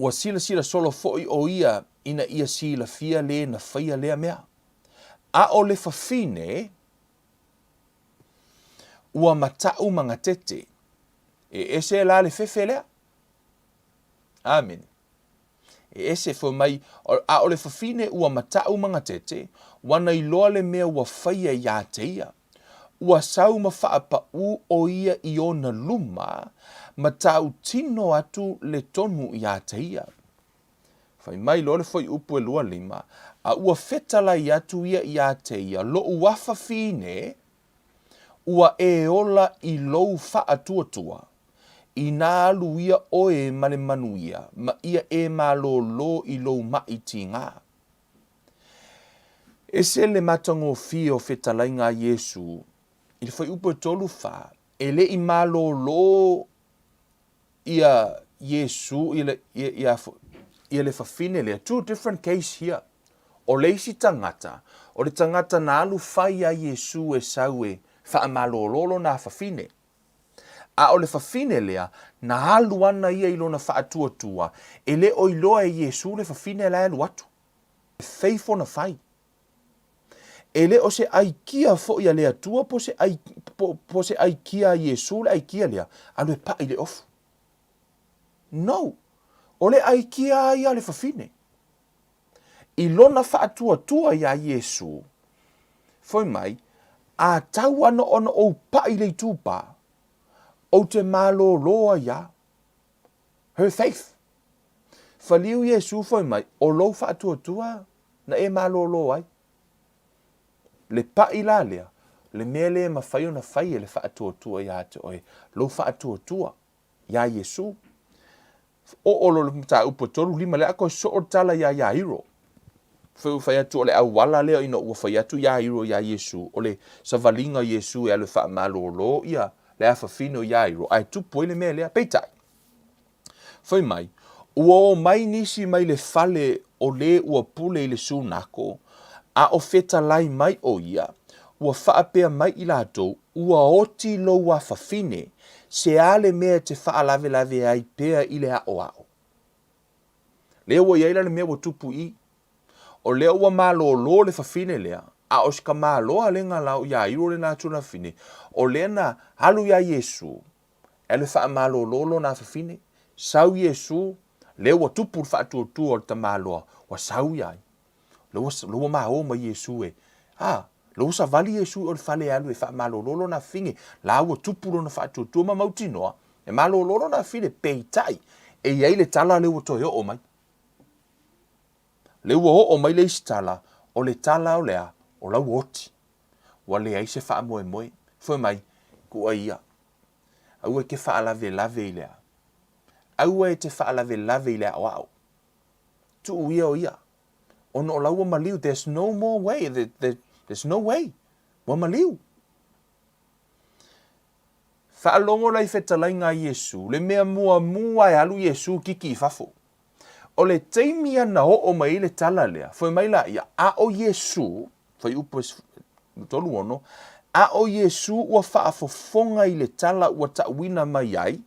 Ua silasila solo foi ʻo ia ina ia silafia lē na faia lea mea. A ʻo le fafine, ua mataʻu magatete. E ese la le fefe lea. Amene. E ese foi mai, a ʻo le fafine ua mataʻu magatete, ua na iloa le mea ua faia iā te ia. Ua sau ma faapaʻu ʻo ia i ona luma, ma tautino atu le tonu iā te ia. Fai mai loa le fuaiupu e 25, a ua fetalai atu ia iā te ia, Loʻu afafine, ua e ola i lou faatuatua, inā alu ia ʻoe ma le manuia, ma ia e malōlō i lou maʻi tigā. Ese le matagofie o fetalaiga a Iesū i le fuaiupu e 34, e le i malōlō ia Iesū ia le, ia, ia, ia le fafine lea. Two different case here. O le isi tagata, o le tagata na alu fai iā Iesū e sau e faamalōlō lona afafine. A o le fafine lea, na alu ana ia i lona faatuatua, e le o iloa e Iesū le fafine la e alu atu. Faith ona fai. E le o se aikia foi a le Atua po se ai, po, po se aikia a Iesū le aikia lea, alu e paʻi le ofu. No! O le aikia a ia a le fafine. I lona faatuatua iā Iesū, foi mai, a tau ana ona ou paʻi le itupā, ou te malōlō ai iā. Her faith. Whaliu Iesū foi mai, o lou faatuatua na e malōlō ai. Le paʻi la lea, le mea lea e mafai ona fai e le faatuatua iā te oe, lou faatuatua iā Iesū. Oo lo le mataupu e 35 lea a koe soo le tala iā Iairo. Foi ua fai atu o le auala lea ina ua fai atu Iairo iā Iesū, o le savaliga o Iesū e alu e faamalōlō ia le afafine o Iairo, ae tupu ai le mea lea. Peitai, Fai mai, ua o mai nisi mai le fale o lē ua pule i le sunako, a o fetalai mai ʻo ia, ua faapea mai i latou, ua oti lou afafine, se a le mea e te faalavelave ai pea i le aʻoaʻo? Lea ua i ai la le mea ua tupu i i. O lea ua malōlō le fafine lea, a o se tamaloa lega la o Iairo lena atu lona fafine, o lea na alu iā Iesū, E alu e faamalōlō lona afafine, sau Iesū, lea ua tupu le faatuatua o le tamaloa, ua sau ia ai. Lea ua, lea ua maō mai Iesū e, a, lea ua savali Iesū i o le fale e alu e faamalōlō lona afafine, la ua tupu lona faatuatua ma mautinoa, e malōlō lona afafine, peitai, e i ai le tala lea ua toe oo mai. Lea ua oo mai le isi tala, o le tala o le a, o la ua oti. Ua leai se faamoemoe. Fai mai, kuʻa ia. Aua e te faalavelave i le a. Aua e te faalavelave i le aʻoaʻo. Tuu ia o ia. Ona o la ua maliu, there's no more way, there, there, there's no way. Ua maliu. Faalogo la i fetalaiga a Iesū, le mea muamua e alu Iesū kiki i fafo. O le taimi ia na oo mai ai le tala lea, foi mai laia, a ʻo Iesū, fuaiupu e 36, a ʻo Iesū ua faafofoga i le tala ua taʻuina mai ai,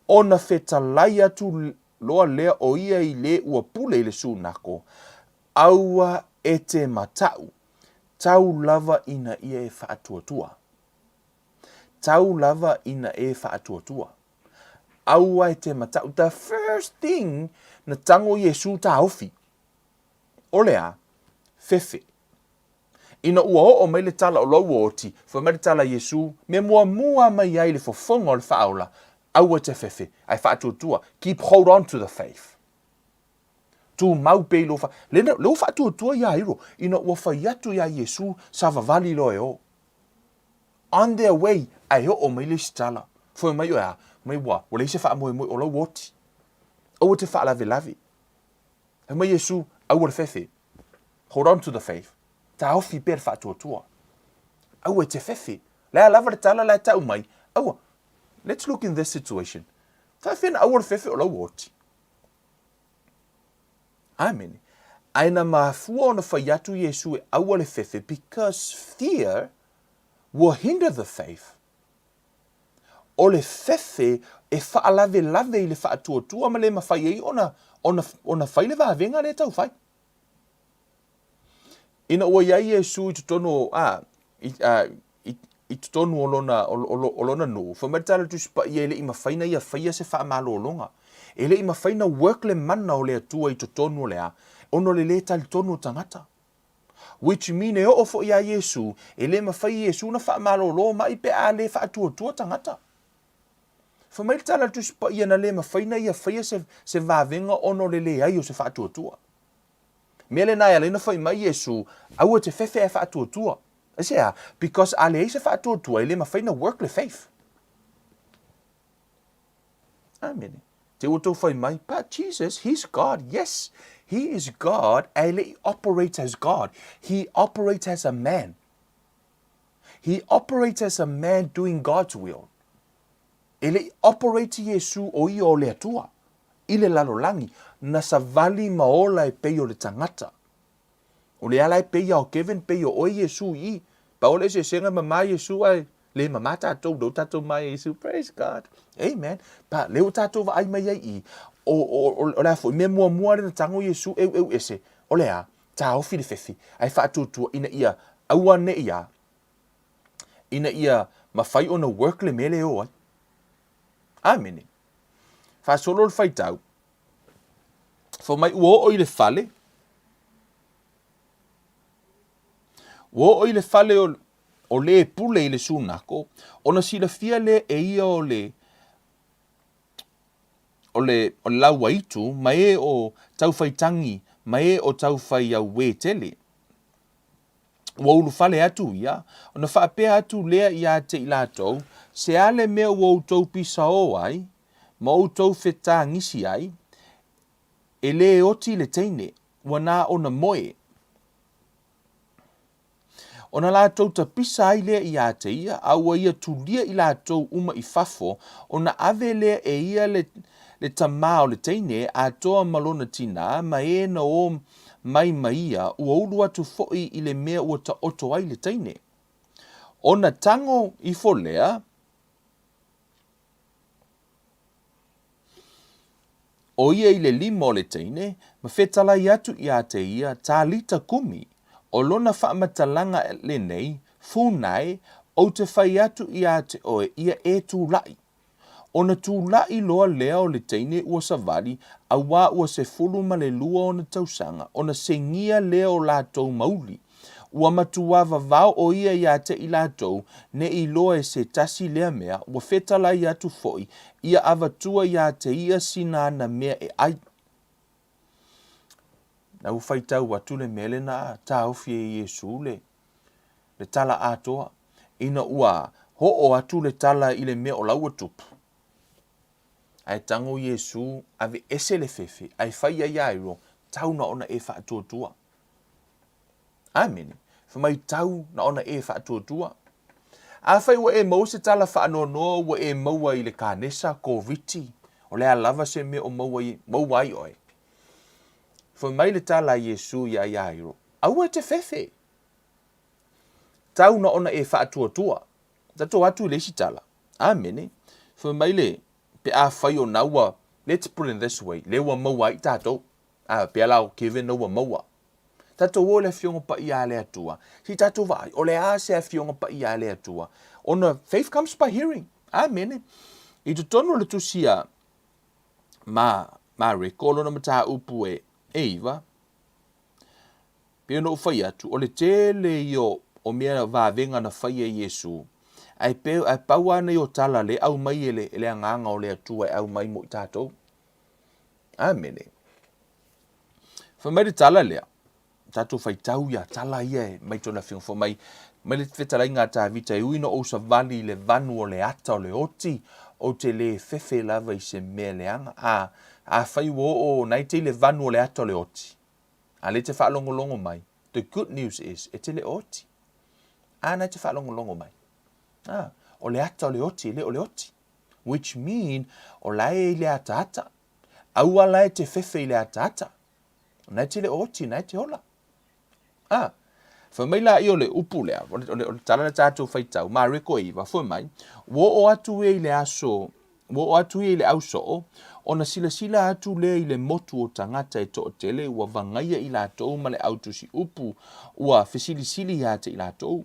ona fetalai atu loa lea ʻo ia i lē ua pule i le sunako, aua e te mataʻu, tau lava ina ia e faatuatua. Tau lava ina e faatuatua. Aua e te mataʻu. The first thing na tango Iesū taofi. O le a? Fefe. Ina ua oo mai le tala o lou oti, fai mai le tala a Iesu, mea muamua mai ai le fofoga o le faaola, aua e te fefe, ae faatuatua, keep hold on to the faith. Tumau pea i lou fa... Le, le ua faatuatua ia Iro, ina ua fai atu iā Iesu, savavali loa e o. On their way, ae oo mai le isi tala. Fai mai oe a, mai ua, ua leai se faamoemoe o lau oti. Aua te faalavelave. Fai mai Iesu, aua le fefe. Hold on to the faith. Taofi pea le faatuatua. Aua e te fefe. Le a lava le tala la e tau mai, aua. Let's look in this situation. Faafefea na aua le fefe o lau oti. Amene. Ae na mafua ona fai atu Iesu e aua le fefe because fear will hinder the faith. O le fefe e faalavelave i le faatuatua ma le mafai ai ona, ona, ona fai le vavega lea e tau fai. Ina ua i ai Iesu i totonu o, a, i, a, i, i totonu o lona, o, o, o lona nuu, fai mai le tala Tusi Paia e le i mafai na ia faia se faamalologa. E le i mafai na work le mana o le Atua i totonu o le a, ona o le lē talitonu o tagata. Which mean e oo foi iā Iesu, e le mafai e Iesu na faamalolo mai pe a le faatuatua tagata. Fai mai le tala a le Tusi Paia na le mafai na ia faia se, se vavega ona o le leai o se faatuatua. Mea lena e ala ai na fai mai Iesu, aua e te fefe ae faatuatua. Aisea? Because a leai se faatuatua e le mafai na work le faith. Amene. Te ua tou fai mai, but Jesus, he's God. Yes, he is God, ae le i operate as God. He operates as a man. He operates as a man doing God's will. E le i operate Iesu o ia o le Atua i le lalolagi, na savali ma ola e pei o le tagata. O le ala e pei a o Kevin pei o oe Iesu i i. Pau o le eseesega e mama Iesu ae le mama tatou, lea ua tatou ma Iesu, praise God. Amen. Pa, lea ua tatou vaai mai ai i, o, o, o, o le a foi, mea muamua lea na tago Iesu eueu ese, o le a? Taofi le fefi, ae faatuatua ina ia aua ne i a, ina ia mafai ona work le mea lea e o ai. Amene. Faasolo le faitau. Fai mai ua oo i le fale, ua oo i le fale o, o le pule i le sunako, ona silafia lea e ia o le, o le, o le lauaitu ma e o taufaitagi ma e o taufaiauē tele. Ua ulufale atu ia, ona faapea atu lea iā te i latou, Se a le mea ua outou pisaō ai, ma outou fetagisi ai, e lē oti le teine, ua na ona moe. Ona latou tapisa ai lea iā te ia, a ua ia tulia i latou uma i fafo, ona ave lea e ia le, le tamā o le teine, atoa ma lona tinā, ma e na ō mai ma ia, ua ulu atu foʻi i le mea ua taoto ai le teine. Ona tago ifo lea, ʻO ia i le lima o le teine, ma fetalai atu iā te ia, Talita kumi, ʻo lona faamatalaga lenei, Fūnae, ou te fai atu iā te ʻoe, ia e tulaʻi. Ona tulaʻi loa lea o le teine ua savali, auā ua 12 ona tausaga, ona segia lea o latou mauli. Ua matuā vavao ʻo ia iā te i latou, ne i loa e se tasi lea mea, ua fetalai atu foʻi, ia avatua iā te ia sina ana mea e ʻai. Na ua faitau atu le mea lena a taofi e Iesū le, le tala atoa, ina ua hoʻo atu le tala i le mea o la ua tupu. Ae tago Iesū, aveese le fefe, ae fai ai iā iro, tau na ona e faatuatua. Amene. Fai mai tau na ona e faatuatua. Afai ua e maua se tala faanoanoa ua e maua i le kanesa, Koviti, o le a lava se mea o maua, maua ai oe. Fai mai le tala a Iesu iā Iairo, Aua e te fefe. Tau na ona e faatuatua. Tatou atu i le isi tala. Amene. Fai mai le, pe afai o na ua, let's put it this way, le ua maua ai tatou. A pea la o Kevin na ua maua. Tatou o i le Afioga Paia a le Atua, se i tatou vaai, o le a se Afioga Paia a le Atua? Ona faith comes by hearing. Amene. I totonu o le tusi a ma, Mareko, lona mataupu e, e iva. Pei ona ou fai atu, o le tele ia o mea vavega na faia e Iesu, ae pe, ae pau lava nei o tala le aumai e le, e le Agaga o le Atua e aumai mo i tatou. Amene. Fai mai le tala lea, tatou faitau ia tala ia e mai tona afioga fai mai, mai le fetalaiga a Tavita e ui na ou savali i le vanu o le ata o le oti, ou te le fefe lava i se mea leaga. A, afai ua oo na e te i le vanu o le ata o le oti, a lea e te faalogologo mai, the good news is, e te le oti. A na e te faalogologo mai. A, o le ata o le oti, e le o le oti. Which mean, o la e i le ataata. Aua la e te fefe i le ataata. O na e te le oti, na e te ola. A, fai mai la i o le upu lea, o le, o le, o le tala le tatou faitau, Mareko e iva, fai mai, ua oo atu ia i le aso, ua oo atu ia i le ausoo, ona silasila atu lea i le motu o tagata e toatele ua vagaia i latou ma le autusiupu ua fesilisili ia te i latou.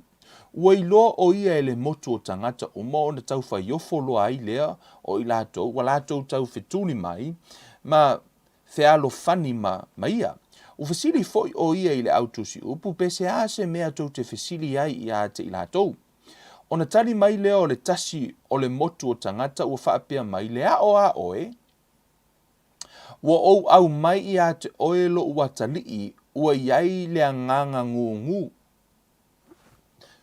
Ua iloa o ia e le motu o tagata uma ona taufaiofo loa ai lea o i latou ua latou taufetuli mai ma fealofani ma, ma ia. Ua fesili foi o ia i le autusiupu pe se a se mea tou te fesili ai ia te i latou. Ona tali mai lea o le tasi o le motu o tagata ua faapea mai, Le aʻo a ʻoe, ua ou ʻau mai ia te ʻoe loʻu atalii ua i ai le agaga gūgū.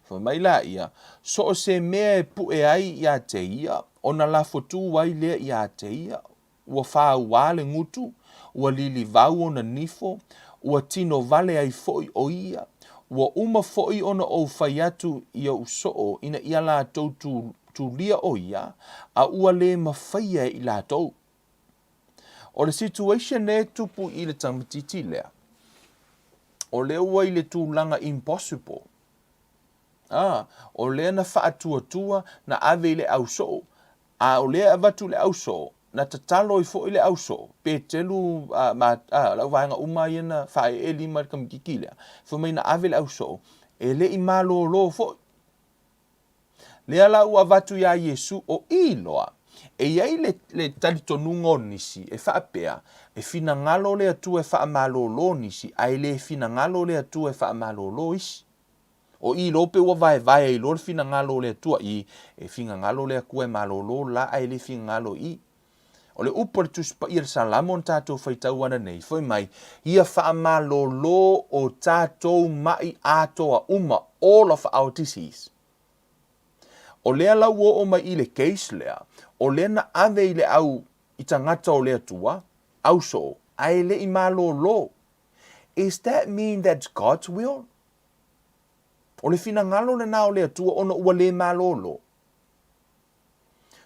Fai mai laia, So o se mea e puʻe ai ia te ia, ona lafo tū ai lea ia te ia, ua fāuā le gutu, ua lilivau ona nifo, ua tino vale ai foi ʻo ia, ua uma foi ona ou fai atu i ou soo ina ia latou tulia ʻo ia, a ua lē mafaia e i latou. O le situation lea e tupu i le tamaitiiti lea, o lea ua i le tulaga impossible. Ah, o lea na faatuatua, na ave i le ausoo, A o lea e avatu i le ausoo, na tatalo ai foi le ausoo, Petelu, a, ma, a, lau vaega uma ia na faaee lima i le kamititi lea, fai mai na ave le ausoo, e le i malōlō foi. Lea la ua avatu iā Iesu, o i loa, e i ai le, le talitonuga o nisi e faapea, e finagalo le Atua e faamalōlō nisi, ae le finagalo le Atua e faamalōlō isi. O i loa pe ua vaevae ai loa le finagalo o le Atua i, e finagalo le Atua e malōlō la ae le finagalo i. O le upu a le Tusi Paia le Salamo na tatou faitau ana nei, fai mai, Ia faamalōlō o tatou maʻi atoa uma, all of our disease. O lea la ua oo mai i le case lea, o lea na ave i le au i tagata o le Atua, ausoo, ae le i malōlō. Is that mean that's God's will? O le finagalo lena o le Atua ona ua lē malōlō.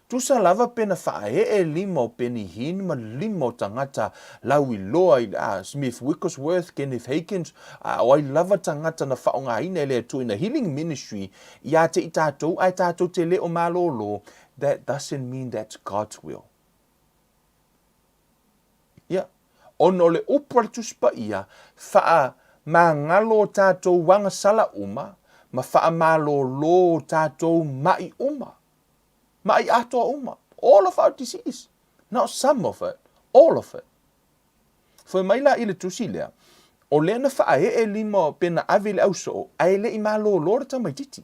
Tusa lava pe na faaee lima o Benny Hinn ma lima o tagata lauiloa i a Smith Wigglesworth, Kenneth Hagins, a o ai lava tagata na faaaogaina e le Atua ina healing ministry iā te i tatou ae tatou te lē o malōlō, that doesn't mean that's God's will. Ia, ona o le upu a le Tusi Paia, faamagalo o tatou agasala uma, ma faamalōlō o tatou maʻi uma. Maʻi atoa uma. All of our disease. Not some of it, all of it. Fai mai la i le tusi lea, o lea na faaee lima pe na ave i le ausoo, ae le i malōlō le tamaititi.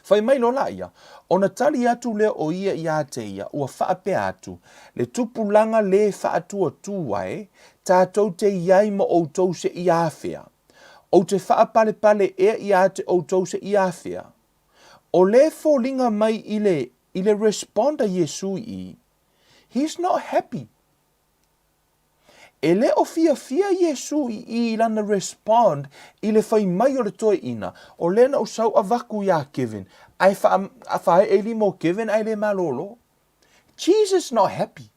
Fai mai loa laia, ona tali atu lea o ia iā te ia, ua faapea atu, Le tupulaga lē faatuatua e, tatou te i ai ma outou se i afea? Ou te faapalepale ea iā te outou se i afea? O lē foliga mai i le, i le respond a Iesu i, He's not happy. E le o fiafia Iesu i i lana respond i le fai mai o le toeaina, o lea na ou sau avaku iā Kevin, ae wha, whaeʻe lima o Kevin ae le malōlō. Jesus not happy.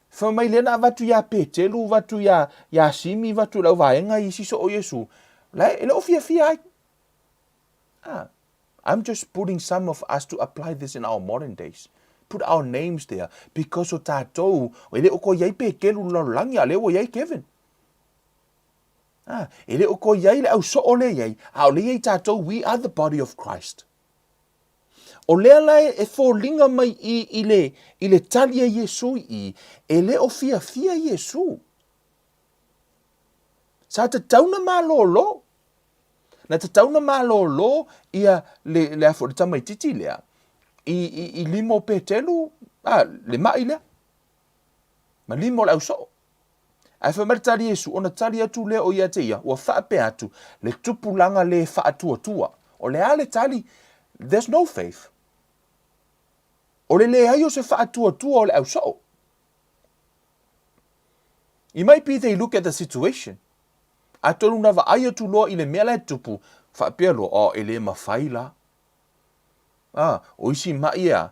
Fai mai lea na avatu iā Petelu, avatu iā, iā Simi, avatu i lau vaega i isi soo o Iesu, la e le o fiafia ai. Ah. I'm just putting some of us to apply this in our modern days. Put our names there because o tatou, e le o koe iai Petelu i le lalolagi, a lea ua iai Kevin. Ah, e le o koe iai le ausoo lea iai, a o lea iai tatou, we are the body of Christ. O lea la e foliga mai i, i, le, i le tali a Iesu i i, e le o fiafia Iesu. Sa tatau na malolo. Na tatau na malolo ia le, le, afo, le tamaititi lea i, i, i lima o Petelu, a, le mai lea. Ma lima o le ausoo. Ae fai mai le tali Iesu, ona tali atu lea o ia te ia, ua faapea atu, le tupulaga le faatuatua. O le a le tali? There's no faith. O le leai o se faatuatua o le ausoo. It might be they look at the situation. Atonu na vaai atu loa i le mea la e tupu, faapea loa, oh, e le mawhai la. Ah, o isi mai ea,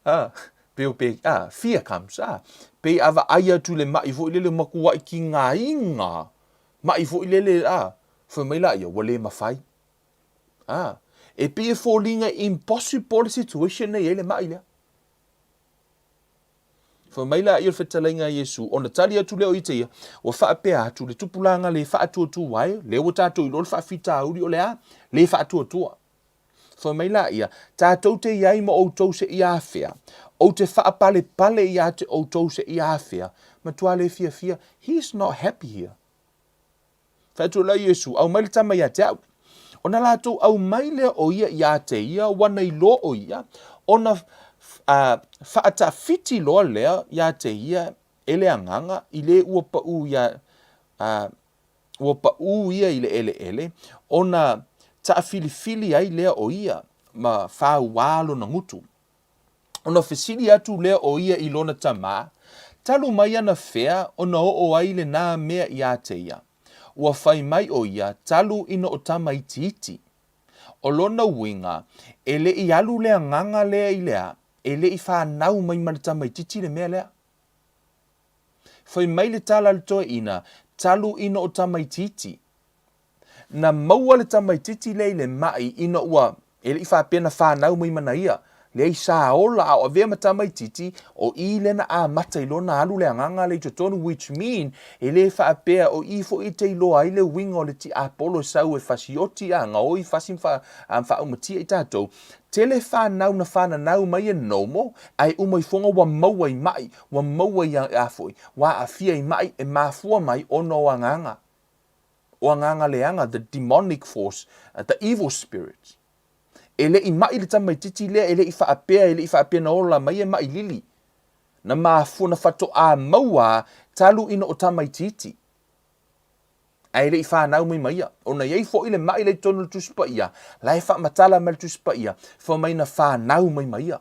ah, pe o pe, ah, fear comes, ah, pei a vaai atu i le mai foi lele makuai ki ngā inga, mai foi lele, ah, fai mai la ia, ua le mawhai. Ah, e pei e foliga impossible situation nei ai le mai lea. Fai mai laia o le fetalaiga a Iesu, ona tali atu lea o ia te ia, ua faapea atu le tupulaga le faatuatua ai, lea ua tatou iloa le faafitauli o le a, le faatuatua. Fai mai laia, tatou te i ai ma outou seia afea, ou te faapalepale ia te outou seia afea, matua le fiafia, he is not happy here. Fai atu la Iesu, Aumai le tama ia te au. Ona latou aumai lea o ia ia te ia, ua na iloa o ia, ona faatafiti loa lea ia te ia e le agaga, i le ua paʻū ia, ua paʻū ia i le eleele, ona taafilifili ai lea o ia, ma fāuā lona gutu. Ona fesili atu lea o ia i lona tamā, Talu mai ana fea ona oo ai lenā mea iā te ia? Ua fai mai ʻo ia, Talu ina o tama itiiti. O lona uiga, e le i alu le agaga lea i le a, e le i fanau mai ma le tamaitiiti le mea lea. Fai mai le tala a le toeaina, Talu ina o tama itiiti. Na maua le tamaitiiti lea i le maʻi ina ua, e le i faapea na fanau mai mana ia, leai sa ola a o avea ma tamaitiiti, o i lea na amata i lona alu le agaga lea i totonu which mean e le faapea o i foi e te iloa ai le uiga o le tiapolo e sau e fasioti a gaoi fasi ma faaumatia i tatou. Tele fanau na fananau mai e normal ae uma ifoga ua maua i maʻi, ua maua i a foi, ua aafia i maʻi e mafua mai ona o agaga. o agaga leaga, the demonic force, the evil spirit. E le i maʻi le tamaititi lea, e le i faapea, e le i faapea na ola mai e maʻi lili. Na mafua, na faatoa maua talu ina o tamaititi. Ae e le i fanau mai ma ia. Ona i ai foi le maʻi la i totonu o le Tusi Paia, la e faamatala mai le Tusi Paia, fai mai na fanau mai ma ia.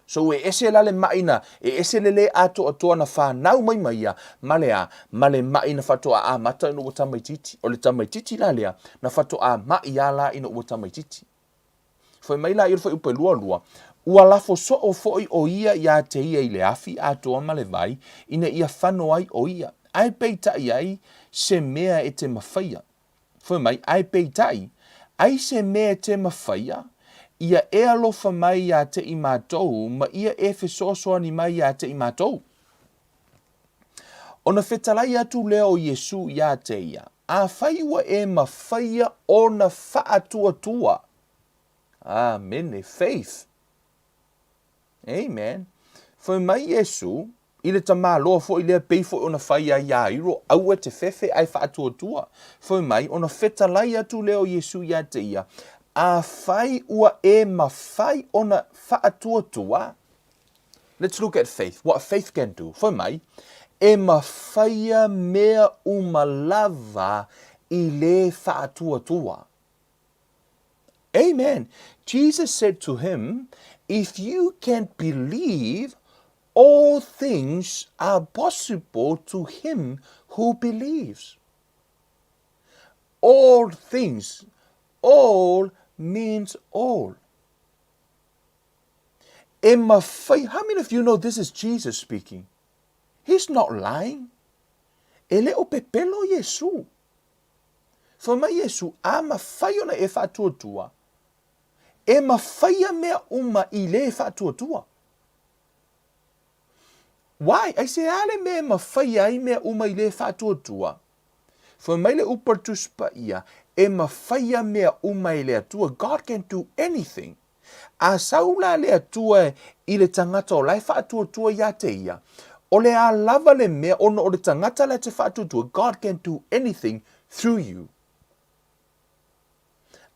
So e ese la le maʻi na, e ese le lē atoatoa na fanau mai ma ia, ma le a? Ma le maʻi na faatoa amata ina ua tamaitiiti. O le tamaitiiti la lea, na faatoa maʻi a la ina ua tamaitiiti. Fai mai la ia o le fuaiupu e 22, Ua lafo soo foi ʻo ia iā te ia i le afi atoa ma le vai, ina ia fano ai ʻo ia, ae peitai ai se mea e te mafaia. Fai mai, ae peitai, ai se mea e te mawhaia, ia e alofa mai iā te i mātou, ma ia e fesoasoani mai iā te i mātou. Ona fetalai atu lea o Iesu iā te ia, Afai ua e mawhaia ona whaatuatua. Amene, faith. Amen. Fai mai Iesu, I le tamaloa foi lea pei foi ona fai ai iā Iro, aua te fefe ae faatuatua. Fai mai, ona fetalai atu lea o Iesu iā te ia, Afai ua e mawhai ona faatuatua, Let's look at faith, what faith can do. Fai mai, e mawhaia mea uma lava i le faatuatua. Amen. Jesus said to him, If you can believe, all things are possible to him who believes. All things. All means all. E mawhai, how many of you know this is Jesus speaking? He's not lying. E le o pepelo Iesu. Fai mai Iesu, a mawhai ona e whaatuatua, e mawhaia mea uma i le whaatuatua. Why? Aisea le mea e mawhaia ai mea uma i le whaatuatua? Fai mai le upu a le Tusi Paia, e mawhaia mea uma e le Atua. God can do anything. A sau la le Atua i le tangata o la e whaatuatua ia te ia, O le a lava le mea ona o le tagata la e te faatuatua, God can do anything through you.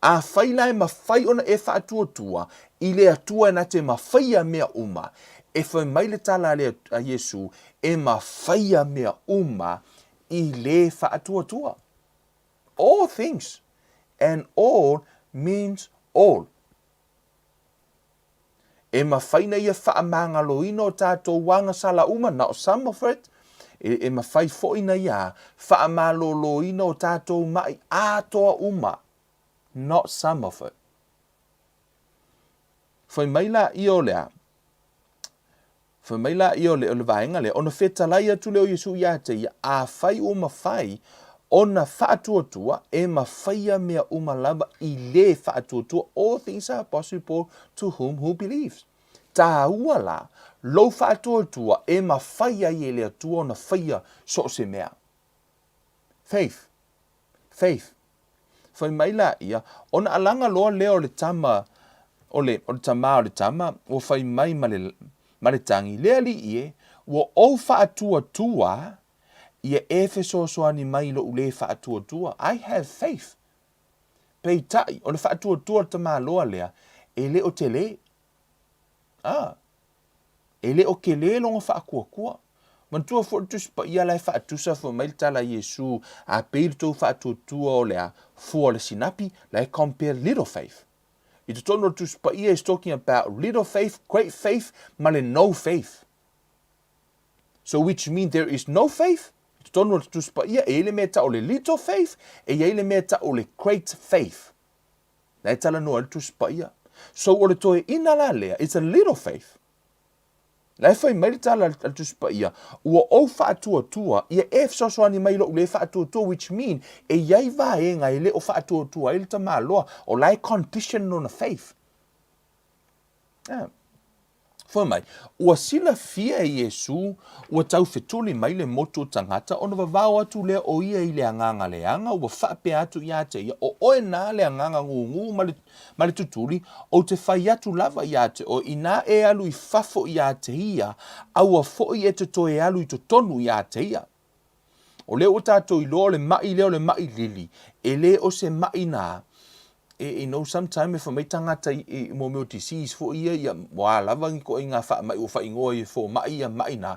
Afai la e mafai ona e faatuatua i le Atua na te mafaia mea uma, e fai mai le tala a Iesu, e mafaia mea uma i le faatuatua. All things and all means all. E mafai na ia faamagaloina o tatou agasala uma, not some of it, e, e mafai foi na ia faamaloloina o tatou maʻi atoa uma, not some of it. Fai mai la ia o le a? Fai mai laia o le, o le vaega lea, ona fetalai atu lea o Iesu iā te ia, afai ua mafai ona faatuatua, e mafaia mea uma lava i le faatuatua, all things are possible to whom who believes. Tāua la, lou faatuatua e mafai ai e le Atua ona faia so o se mea. Faith. Faith. Fai mai laia, ona alaga loa lea o le tama, o le, o le tamā o le tama, ua fai mai ma le, ma le tagi, Le alii e, ua ou faatuatua ia e fesoasoani mai i loʻu lē faatuatua. I have faith. Peitai, o le faatuatua o le tamāloa lea, e le o telē. Ah. E le o kelē lona faakuakua. Manatua foi le Tusi Paia la e faatusa fai mai le tala a Iesu, A pei le tou faatuatua o le a fua o le sinapi, la e compare little faith. I totonu o le Tusi Paia is talking about little faith, great faith ma le no faith. So which mean there is no faith, i totonu o le Tusi Paia e i ai le mea e tau o le little faith, e i ai le mea e tau o le great faith. La e talanoa ai le Tusi Paia. So o le toeaina la lea, it's a little faith. La e fai mai le tala a le Tusi Paia, ua ou faatuatua, ia e fesoasoani mai i lou le faatuatua, which mean, e i ai vaega e le o faatuatua ai le tamaloa, o la e condition lona faith. Yeah. Fai mai, ua silafia e Iesū ua taufetuli mai le motu o tagata, ona vavao atu lea o ia i le agaga leaga, ua faapea atu ia te ia, O oe nā le agaga gūgū ma le, ma le tutuli, ou te fai atu lava ia te oe, inā e alu i fafo ia te ia, aua foi e te toe alu i totonu ia te ia. O lea ua tatou iloa o le maʻi lea o le maʻi lili, e le o se maʻi nā, e, you know, sometime e fai mai tagata i, i mo mea o disease foi ia, ia, ua a lava ni ikoaiga faamaʻi ua faaigoa i e fomai ia maʻi nā,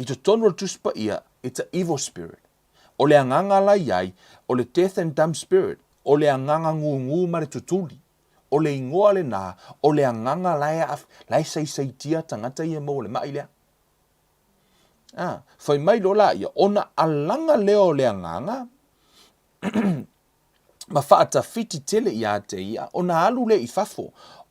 i totonu o le Tusi Paia, it's a evil spirit. O le agaga la i ai, o le death and dumb spirit, o le agaga gūgū ma le tutuli. O le igoa lenā, o le agaga la e, la e saisaitia tagata ia e maua i le maʻi lea. A, fai mai loa laia, ona alaga lea o le agaga, ma faatafiti tele iā te ia, ona alu lea i fafo,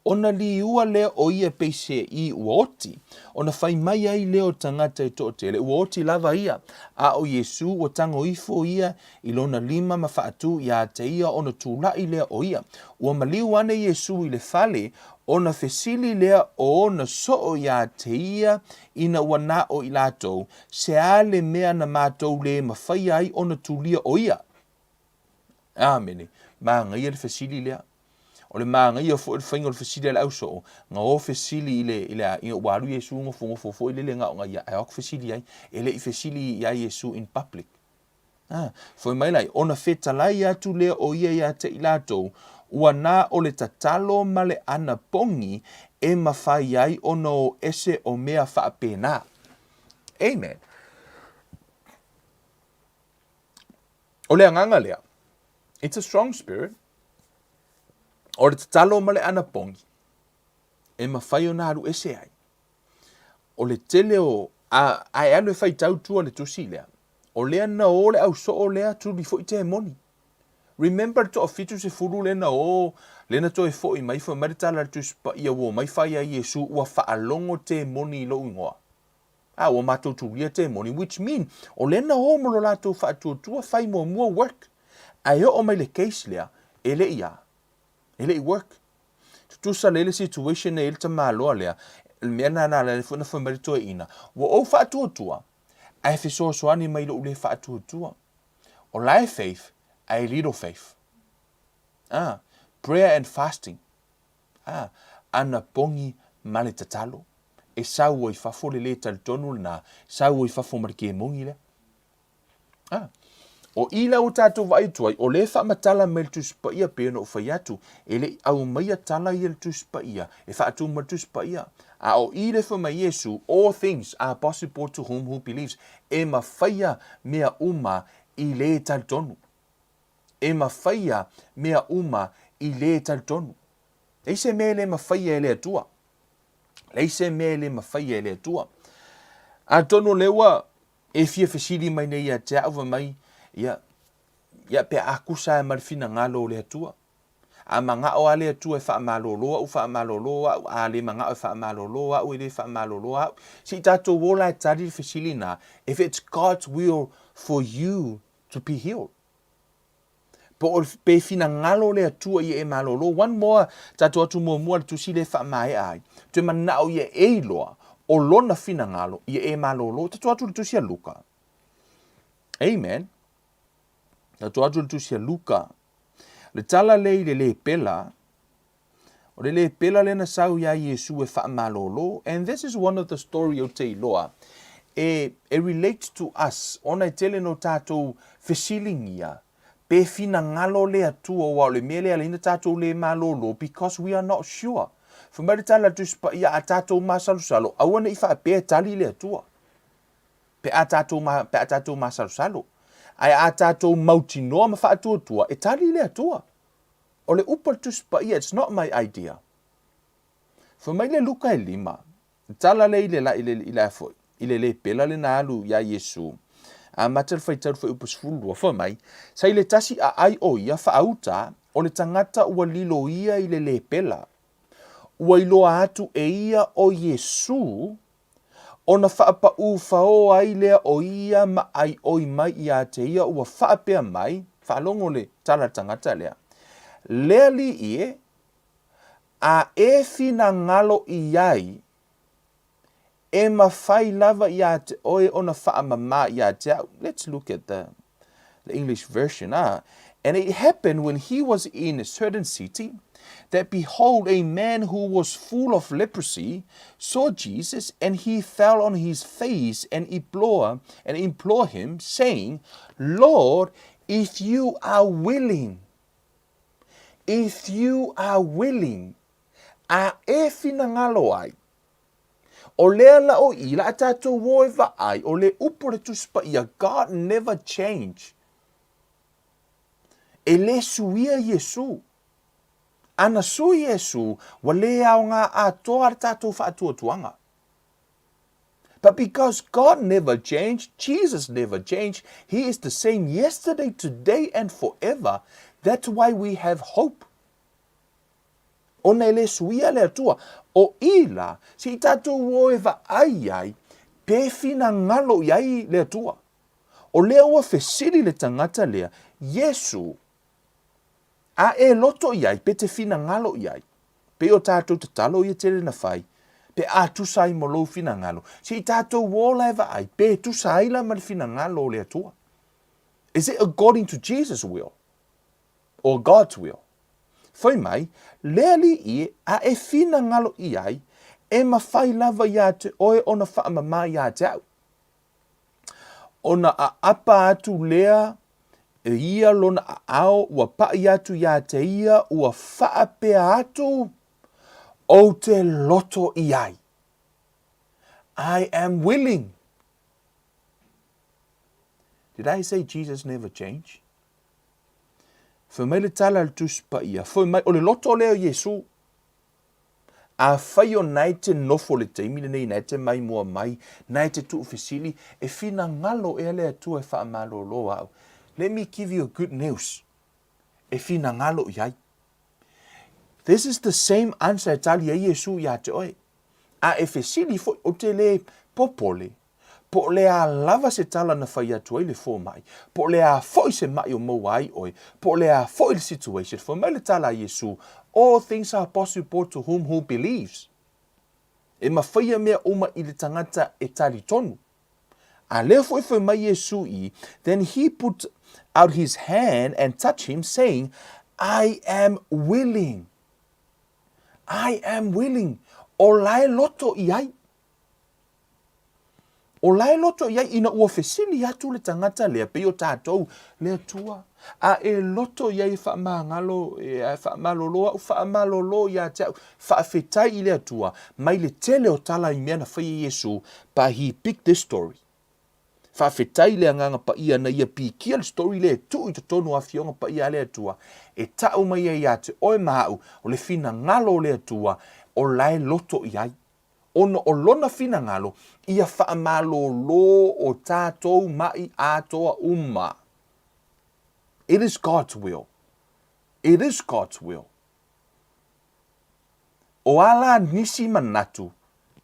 ona liua lea o ia pei se i ua oti, ona fai mai ai lea o tagata e toatele, ua oti lava ia, a o Iesu ua tago ifo ia i lona lima ma faatū iā te ia ona tulaʻi lea o ia. Ua maliu ane Iesu i le fale, ona fesili lea o ona soo iā te ia ina ua na o i latou, Se a le mea na matou lē mafaia ai ona tulia o ia? Amene. Magaia le fesili lea. O le magaia foi o le faiga o le fesili a le ausoo, na o fesili i le, i le a, ina ua alu Iesu nofonofo foi lele na o na ia, ae o atu fesili ai. E le i fesili iā Iesu in public. A, fai mai la ia, ona fetalai atu lea o ia iā te i latou, ua na o le tatalo ma le anapogi e mafai ai ona o ese o mea faapena. Amen. O le agaga lea, it's a strong spirit, o le tatalo ma le anapogi e mafai ona alu ese ai. O le tele o, a, a e alu e faitau tua le tusi lea, o lea na o le ausoo lea tuli foi temoni. Remember le toafitusefulu lea na o, lea na toe foi mai, fai mai le tala a le Tusi Paia ua omai fai ai Iesu, ua faalogo temoni i lou igoa. A, ua matou tulia temoni, which mean, o lea na o ma lo latou faatuatua fai muamua work. Ae oo mai le case lea, e le i a, e le i work. Tutusa lelei le situation e i ai le tamaloa lea, o le mea lena na ala ai foi ona fai mai le toeaina, ua ou faatuatua, ae fesoasoani mai i lou le faatuatua. O la e faith, ae little faith. Ah, prayer and fasting. Ah, anapogi ma le tatalo. e sau ai fafo le lē talitonu lenā, sau ai fafo ma le kemoni lea. A, o i la ua tatou vaai atu ai, o lea e faamatala mai le Tusi Paia pei ona ou fai atu, e le i aumaia tala ia i le Tusi Paia, e faatu mai le Tusi Paia. A o i lea fai mai Iesu, all things are possible to whom who believes. E mafaia mea uma i le talitonu. E mafaia mea uma i le talitonu. Leai se mea e le mafaia e le Atua. Leai se mea e le mafaia e le Atua. Atonu o lea ua e fia fesili mai nei ia te au fai mai, ia, ia pe a tusa ai ma le finagalo o le Atua. A manao lava le Atua e faamalolo au, faamalolo au, a le manao e faamalolo au, e le faamalolo au. Se i tatou o la e tali le fesili lena, if it's God's will for you to be healed. Po o pe finagalo le Atua ia e malolo. One more, tatou atu muamua le tusi lea e faamaea ai. Toe manao ia e iloa o lona finagalo ia e malolo. Tatou atu le tusi a Luka. Amen. Tatou atu le tusi a Luka. Le tala lea i le lepela, o le lepela lea na sau iā Iesu e faamalolo. And this is one of the story ou te iloa e, e relate to us, ona e tele no tatou fesiligia, pe finagalo le Atua aua o le mea lea e ala ai ona tatou le malolo because we are not sure. Fai mai le tala a le Tusi Paia, a tatou masalosalo, aua ne i faapea e tali le Atua. Pe a tatou, pe a tatou masalosalo. Ae a tatou mautinoa ma faatuatua, e tali le Atua. O le upu a le Tusi Paia, it's not my idea. Fai mai le Luka e lima, le tala lea i le, i le, i le a foi, i le lepela lea na alu iā Iesu, amata le faitau le fuaiupu 12, fai mai, Sa i le tasi aai o ia faauta, o le tagata ua lilo ia i le lepela, ua iloa atu e ia o Iesu, Ona faapaū faō ai lea o ia ma ʻaiʻoi mai iā te ia ua faapea mai, faalogo le tala a le tagata lea, Le Alii e, a e finagalo i ai, e mafai lava iā te oe ona faamamā iā te au. Let's look at the the English version, ah. And it happened when he was in a certain city that behold, a man who was full of leprosy saw Jesus, and he fell on his face and implore and implore him, saying, Lord, if you are willing, if you are willing, a e finagalo ai, O lea la o i la a tatou o e vaai, o le upu o le Tusi Paia, God never change. E le suia Iesu. Ana sui Iesu, ua le aoga atoa le tatou faatuatuaga. But because God never changed, Jesus never changed, He is the same yesterday, today and forever, that's why we have hope. Ona e le suia le Atua, o i la, se i tatou o e vaai ai, pe finagalo i ai le Atua. O lea ua fesili le tagata lea, Iesu, a e loto i ai, pe te finagalo i ai? Pei o tatou tatalo ia tele na fai, pe a tusa ai mo lou finagalo, se i tatou o la e vaai, pe tusa ai la ma le finagalo o le Atua. Is it according to Jesus will? Or God's will? Fai mai, le Alii e, a e finagalo i ai, e mafai lava iā te oe ona faamamā iā te au. Ona aapa atu lea e ia lona aao ua paʻi atu iā te ia ua faapea atu, Ou te loto i ai. I am willing. Did I say Jesus never change? Fai mai le tala a le Tusi Paia, fai mai, o le loto lea o Iesu. Afai o nae te nofo le taimi lenei, nae te maimoa mai, nae te tuufesili, e finagalo ea le Atua e faamalolo au. Let me give you a good news. E finagalo i ai. This is the same answer e tali ai Iesu iā te oe. A e fesili foi, ou te le popole, Po o le a lava se tala na fai atu ai le fomai, po o le a foi se maʻi o maua ai oe, po o le a foi le situation, fai mai le tala a Iesu, All things are possible to whom who believes. E mafaia mea uma i le tagata e talitonu. A lea foi fai mai Iesu i, Then he put out his hand and touched him, saying, I am willing. I am willing. O lae loto i ai. O la e loto i ai ina ua fesili atu le tagata lea pei o tatou, le Atua, a e loto i ai e faamagalo, e faamalolo au, faamalolo ia te au, faafetai i le Atua, mai le tele o tala i mea na faia e Iesu, but he picked this story. Faafetai i le Agaga Paia na ia pikia le story lea e tuu i totonu o Afioga Paia a le Atua, e tau mai ai ia te oe ma au, o le finagalo o le Atua, o la e loto i ai. Ona o lona finagalo, ia faamalolo o tatou maʻi atoa uma. It is God's will. It is God's will. O a la nisi manatu,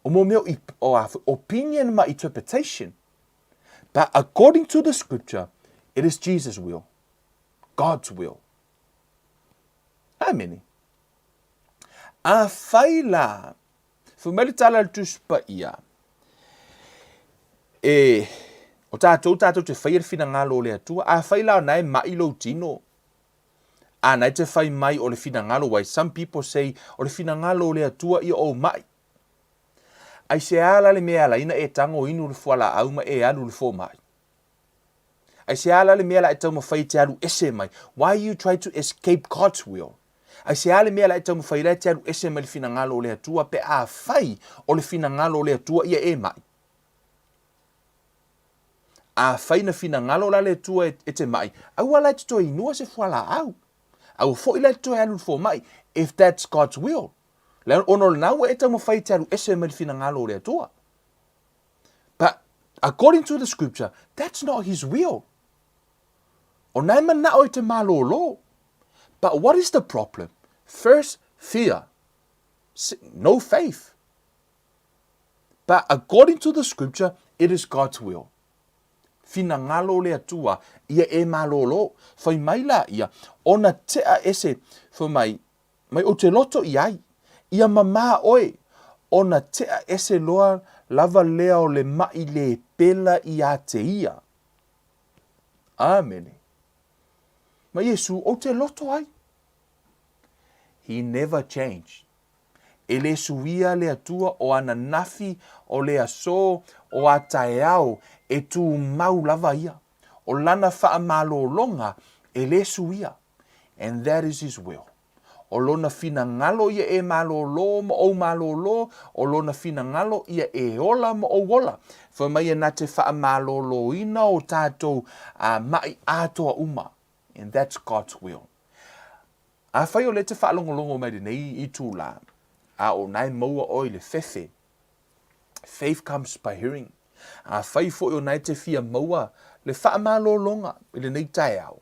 o mo mea o a opinion ma interpretation. But according to the scripture, it is Jesus' will. God's will. Amene. Afai la, fai mai le tala a le Tusi Paia, e, o tātou tātou te whaia le whinangalo o le Atua, afai la o nae mai lou tino, a nae te whai mai o le whinangalo, why some people say, o le whinangalo o le Atua ia ou mai. Ai se ala le mea ala ina e tango inu le fualaau ma e alu le fōmai. Aisea la le mea la e taumafai e te alu ese mai? Why you try to escape God's will? Aisea le mea la e taumafai la e te alu ese mai le finagalo o le Atua pe afai o le finagalo o le Atua ia e mai? Afai na finagalo la le Atua e, e te mai, aua la e te toe inua se fualaau. Aua foi la e te toe alu le fomai, if that's God's will. Le ona o lena ua e taumafai e te alu ese mai le finagalo o le Atua. But according to the scripture, that's not his will. O nae mana'o i te malōlō. But what is the problem? First, fear. No faith. But according to the scripture, it is God's will. Finagalo le Atua, ia e malōlō. Fai mai la ia, ona tea ese, fai mai, Mai ou te loto i ai, ia mamā oe, ona tea ese loa lava lea o le maʻi lē pela iā te ia. Āmene. Ma Iesu, ou te loto ai. He never changed. E le suia le Atua o ananafi, o le aso, o a taeao, e tumau lava ia. O lana faamalologa e le suia. And that is his will. O lona finagalo ia e malōlō ma ou malōlō, o lona finagalo ia e ola ma ou ola. Fai mai e na te faamalōlōina o tātou a maʻi atoa uma. And that's God's will. Afai o lea e te faalogologo mai lenei itulā, a o na e maua oe i le fefe, Faith comes by hearing. Afai foi o na e te fia maua le faamalōlōga i lenei taeao,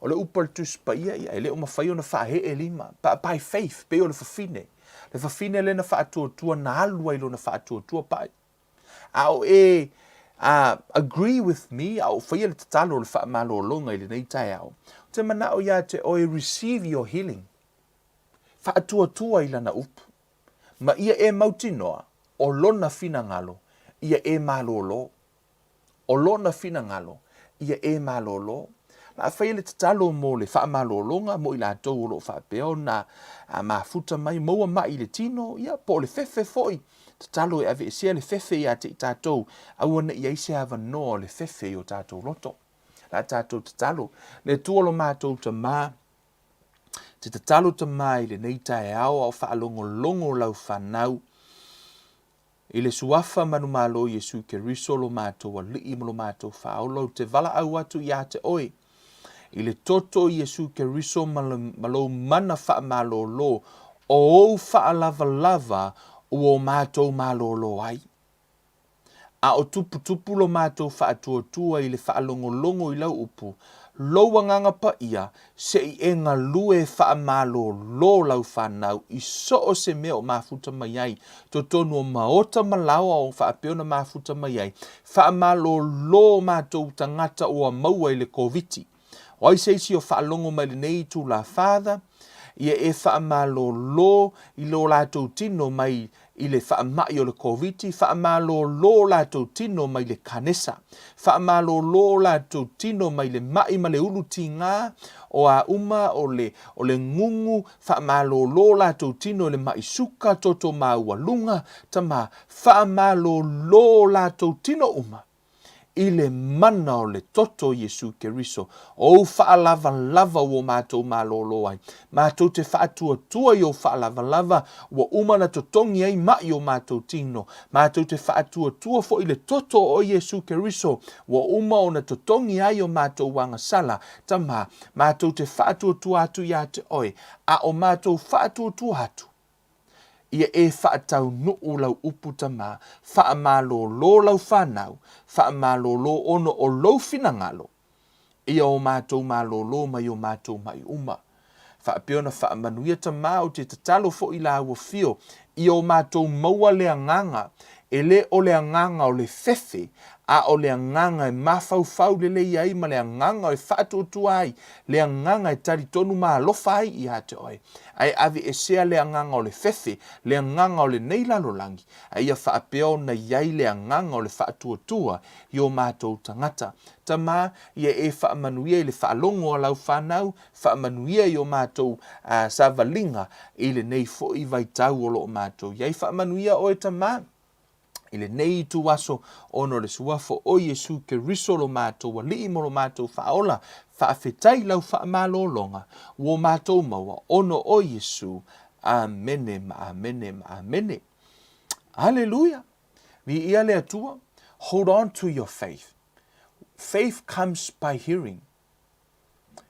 o le upu a le Tusi Paia ia, e le o mafai ona faaee lima, but by faith, pei o le fafine, le fafine lea na faatuatua na alu ai lona faatuatua pai. A o e agree with me, a o faia le tatalo o le faamalōlōga i lenei taeao, ou te manao ia te oe receive your healing. Faatuatua i lana upu. Ma ia e mautinoa, o lona finagalo, ia e malōlō. O lona finagalo, ia e malōlō. La afai le tatalo mo le faamalōlōga mo i latou o lo o faapea ona mafuta mai, maua mai i le tino, ia, po o le fefe foi, tatalo e aveesea le fefe ia te i tatou, aua ne i ai se avanoa o le fefe i o tatou loto. La tatou tatalo, le Atua o lo matou Tamā, Te tatalo Tamā i lenei taeao a o faalogologo lau fanau i le Suafa manumalo Iesu Keriso lo matou Alii ma lo matou Faaola ou te valaau atu iā te oe i le toto o Iesu Keriso ma, ma lou mana faamalōlō o ou faalavalava ua o matou malōlō ai. A o tuputupu lo matou faatuatua i le faalogologo i lau upu, lou agaga paia, se i e galue faamalōlō lau fanau i so o se mea o mafuta mai ai, totonu o maota ma laoa o faapea ona mafuta mai ai, faamalōlō matou tagata ua maua i le Koviti. O ai se isi o faalogo mai lenei itulā Father, ia e faamalōlō i lo latou tino mai. i le faamai o le Koviti, faamalolo o latou tino mai le kanesa, faamalolo o latou tino mai le mai ma le ulu tiga o a uma o le, o le gugu, faamalolo o latou tino i le mai suka, toto maualuga, Tama, faamalolo o latou tino uma i le mana o le toto o Iesu Keriso, o ou faalavalava ua matou malōlō ai. Matou te faatuatua i ou faalavalava ua uma ona totogi ai maʻi o matou tino. Matou te faatuatua foi i le toto o Iesu Keriso ua uma ona totogi ai o matou agasala. Tama, matou te faatuatua atu iā te Oe, a o matou faatuatua atu, Ia e faataunuu lau upu tama, faamalōlō lau fanau, faamalōlō ona o lou finagalo, ia o matou malōlō mai o matou maʻi uma. Faapea ona faamanuia tama ou te tatalo foi i lāua fio, ia o matou maua le agaga, e le o le agaga o le fefe, a o le agaga e mafaufau lelei ai ma le agaga e faatuatua ai, le agaga e talitonu ma alofa ai iā te oe. Ae aveesea le agaga o le fefe, le agaga o lenei lalolagi, a ia faapea ona i ai le agaga o le faatuatua i o matou tagata. Tama, ia e faamanuia i le faalogo a lau fanau, faamanuia i o matou savaliga i lenei foi vaitau o lo o matou i ai. Faamanuia oe, Tama, i lenei ituaso ona o le Suafa o Iesu Keriso lo matou Alii ma lo matou Faaola. Faafetai i lau faamalologa ua o matou maua ona o Iesu. Amene ma amene ma amene. Aleluia! Viia le Atua. Hold on to your faith. Faith comes by hearing.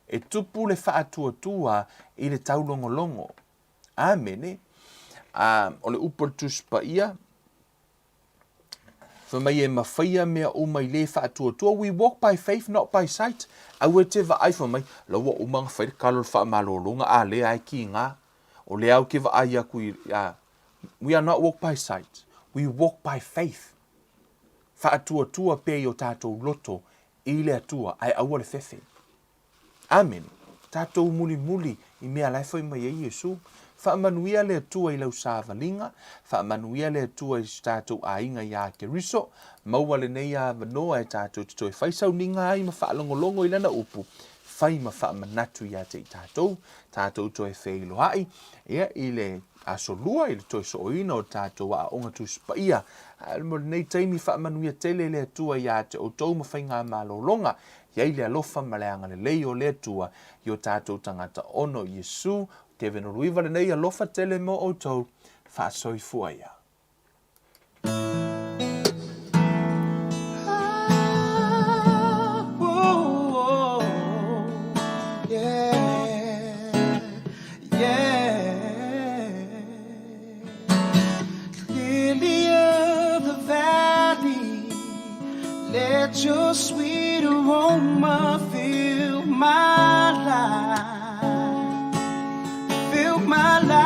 E tupu le faatuatua i le taulogologo. Amene. A, o le upu a le Tusi Paia, fai mai e mafaia mea uma i le faatuatua. We walk by faith, not by sight. Aua e te vaai fai mai, la ua uma ona fai le kalo o le faamalologa, a lea e kiga. O lea au ke vaai aku i, a, we are not walk by sight. We walk by faith. Faatuatua pea i o tātou loto i le Atua, ae aua le fefe. Amene. Tatou mulimuli i mea la e fai mai ai Iesu. Faamanuia le Atua i lau savaliga, faamanuia le Atua i so tatou aiga iā Keriso. Maua lenei avanoa e tatou te toe fai sauniga ai ma faalogologo i Lana upu, fai ma faamanatu iā te i tatou, tatou toe feiloai, ia, i le Aso Lua, i le toe sooina o tatou aoaoga Tusi Paia. Ae mo lenei taimi, faamanuia tele le Atua iā te outou ma faigamalologa. I ai le alofa ma le agalelei o le Atua i o tatou tagata ono Iesu, Kevin Oluiva lenei alofa tele mo outou, faasoifua ia. Lily of the valley, let your sweet aroma fill my life, fill my life.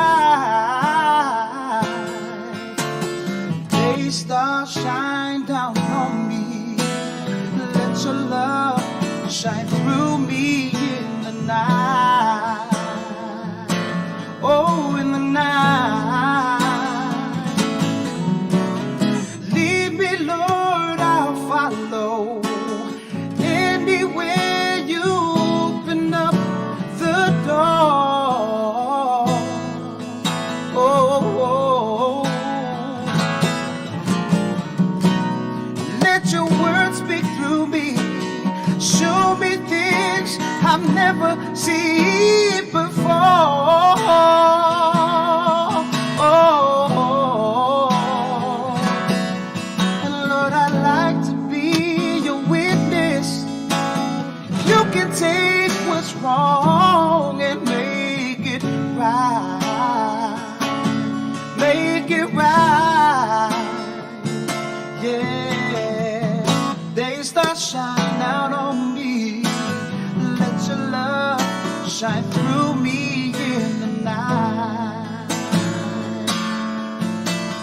Day stars shine down on me, let your love shine through me in the night. Oh, in the night. Lead me, Lord, I'll follow. Anywhere you open up the door. Oh, oh, oh. Let your words speak through me. Show me things I've never seen before. Oh, and Lord, I'd like to be your witness. You can take what's wrong and make it right. Make it right. Yeah. They start shine out on me. Let your love shine through me in the night.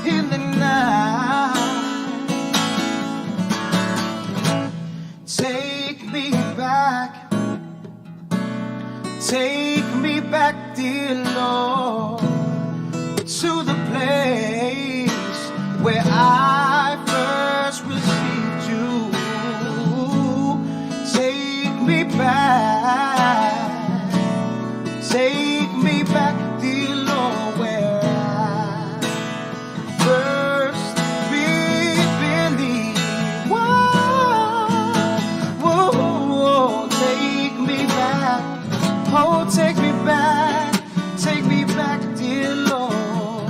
In the night. Take me back. Take me back, dear Lord, to the place Take me back, dear Lord, where I first believed. Whoa, whoa, whoa, take me back. Oh, take me back, take me back, dear Lord,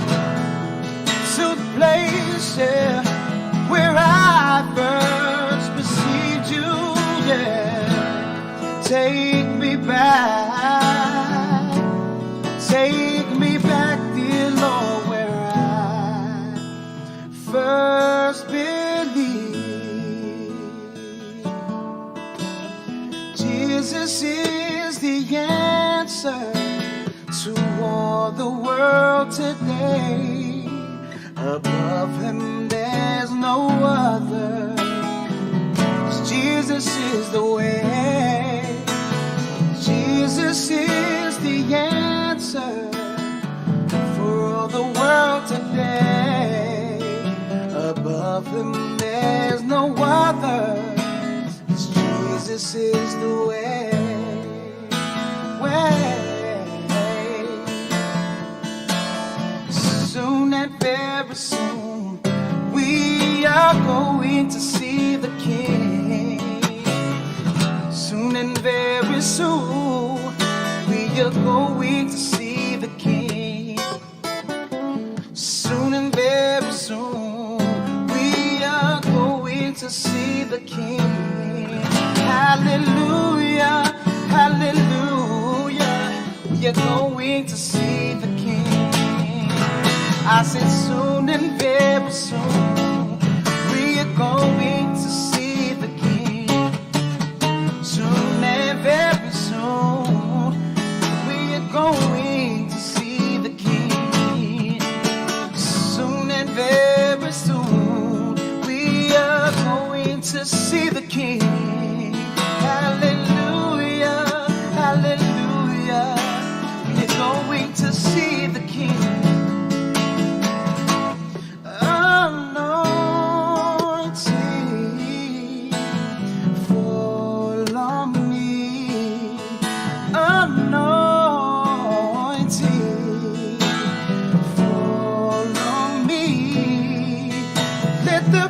to the place, yeah, where I first received you, yeah. Take me back, take me back, dear Lord, where I first believed. Jesus is the answer to all the world today. Above him, there's no other. 'Cause Jesus is the way. Jesus is the answer for all the world today. Above him, there's no other. 'Cause Jesus is the way. Way. Soon and very soon, we are going to see the King. Soon and very soon, we are going to see the King. Soon and very soon, we are going to see the King. Hallelujah, hallelujah. We are going to see the King. I said, soon and very soon, we are going to see the King. Soon and very soon, we are going to see the King. Soon and very soon, we are going to see the King. Hallelujah, hallelujah. We are going to see the King. Anointing, fall on me. Anointing, fall on me. Let the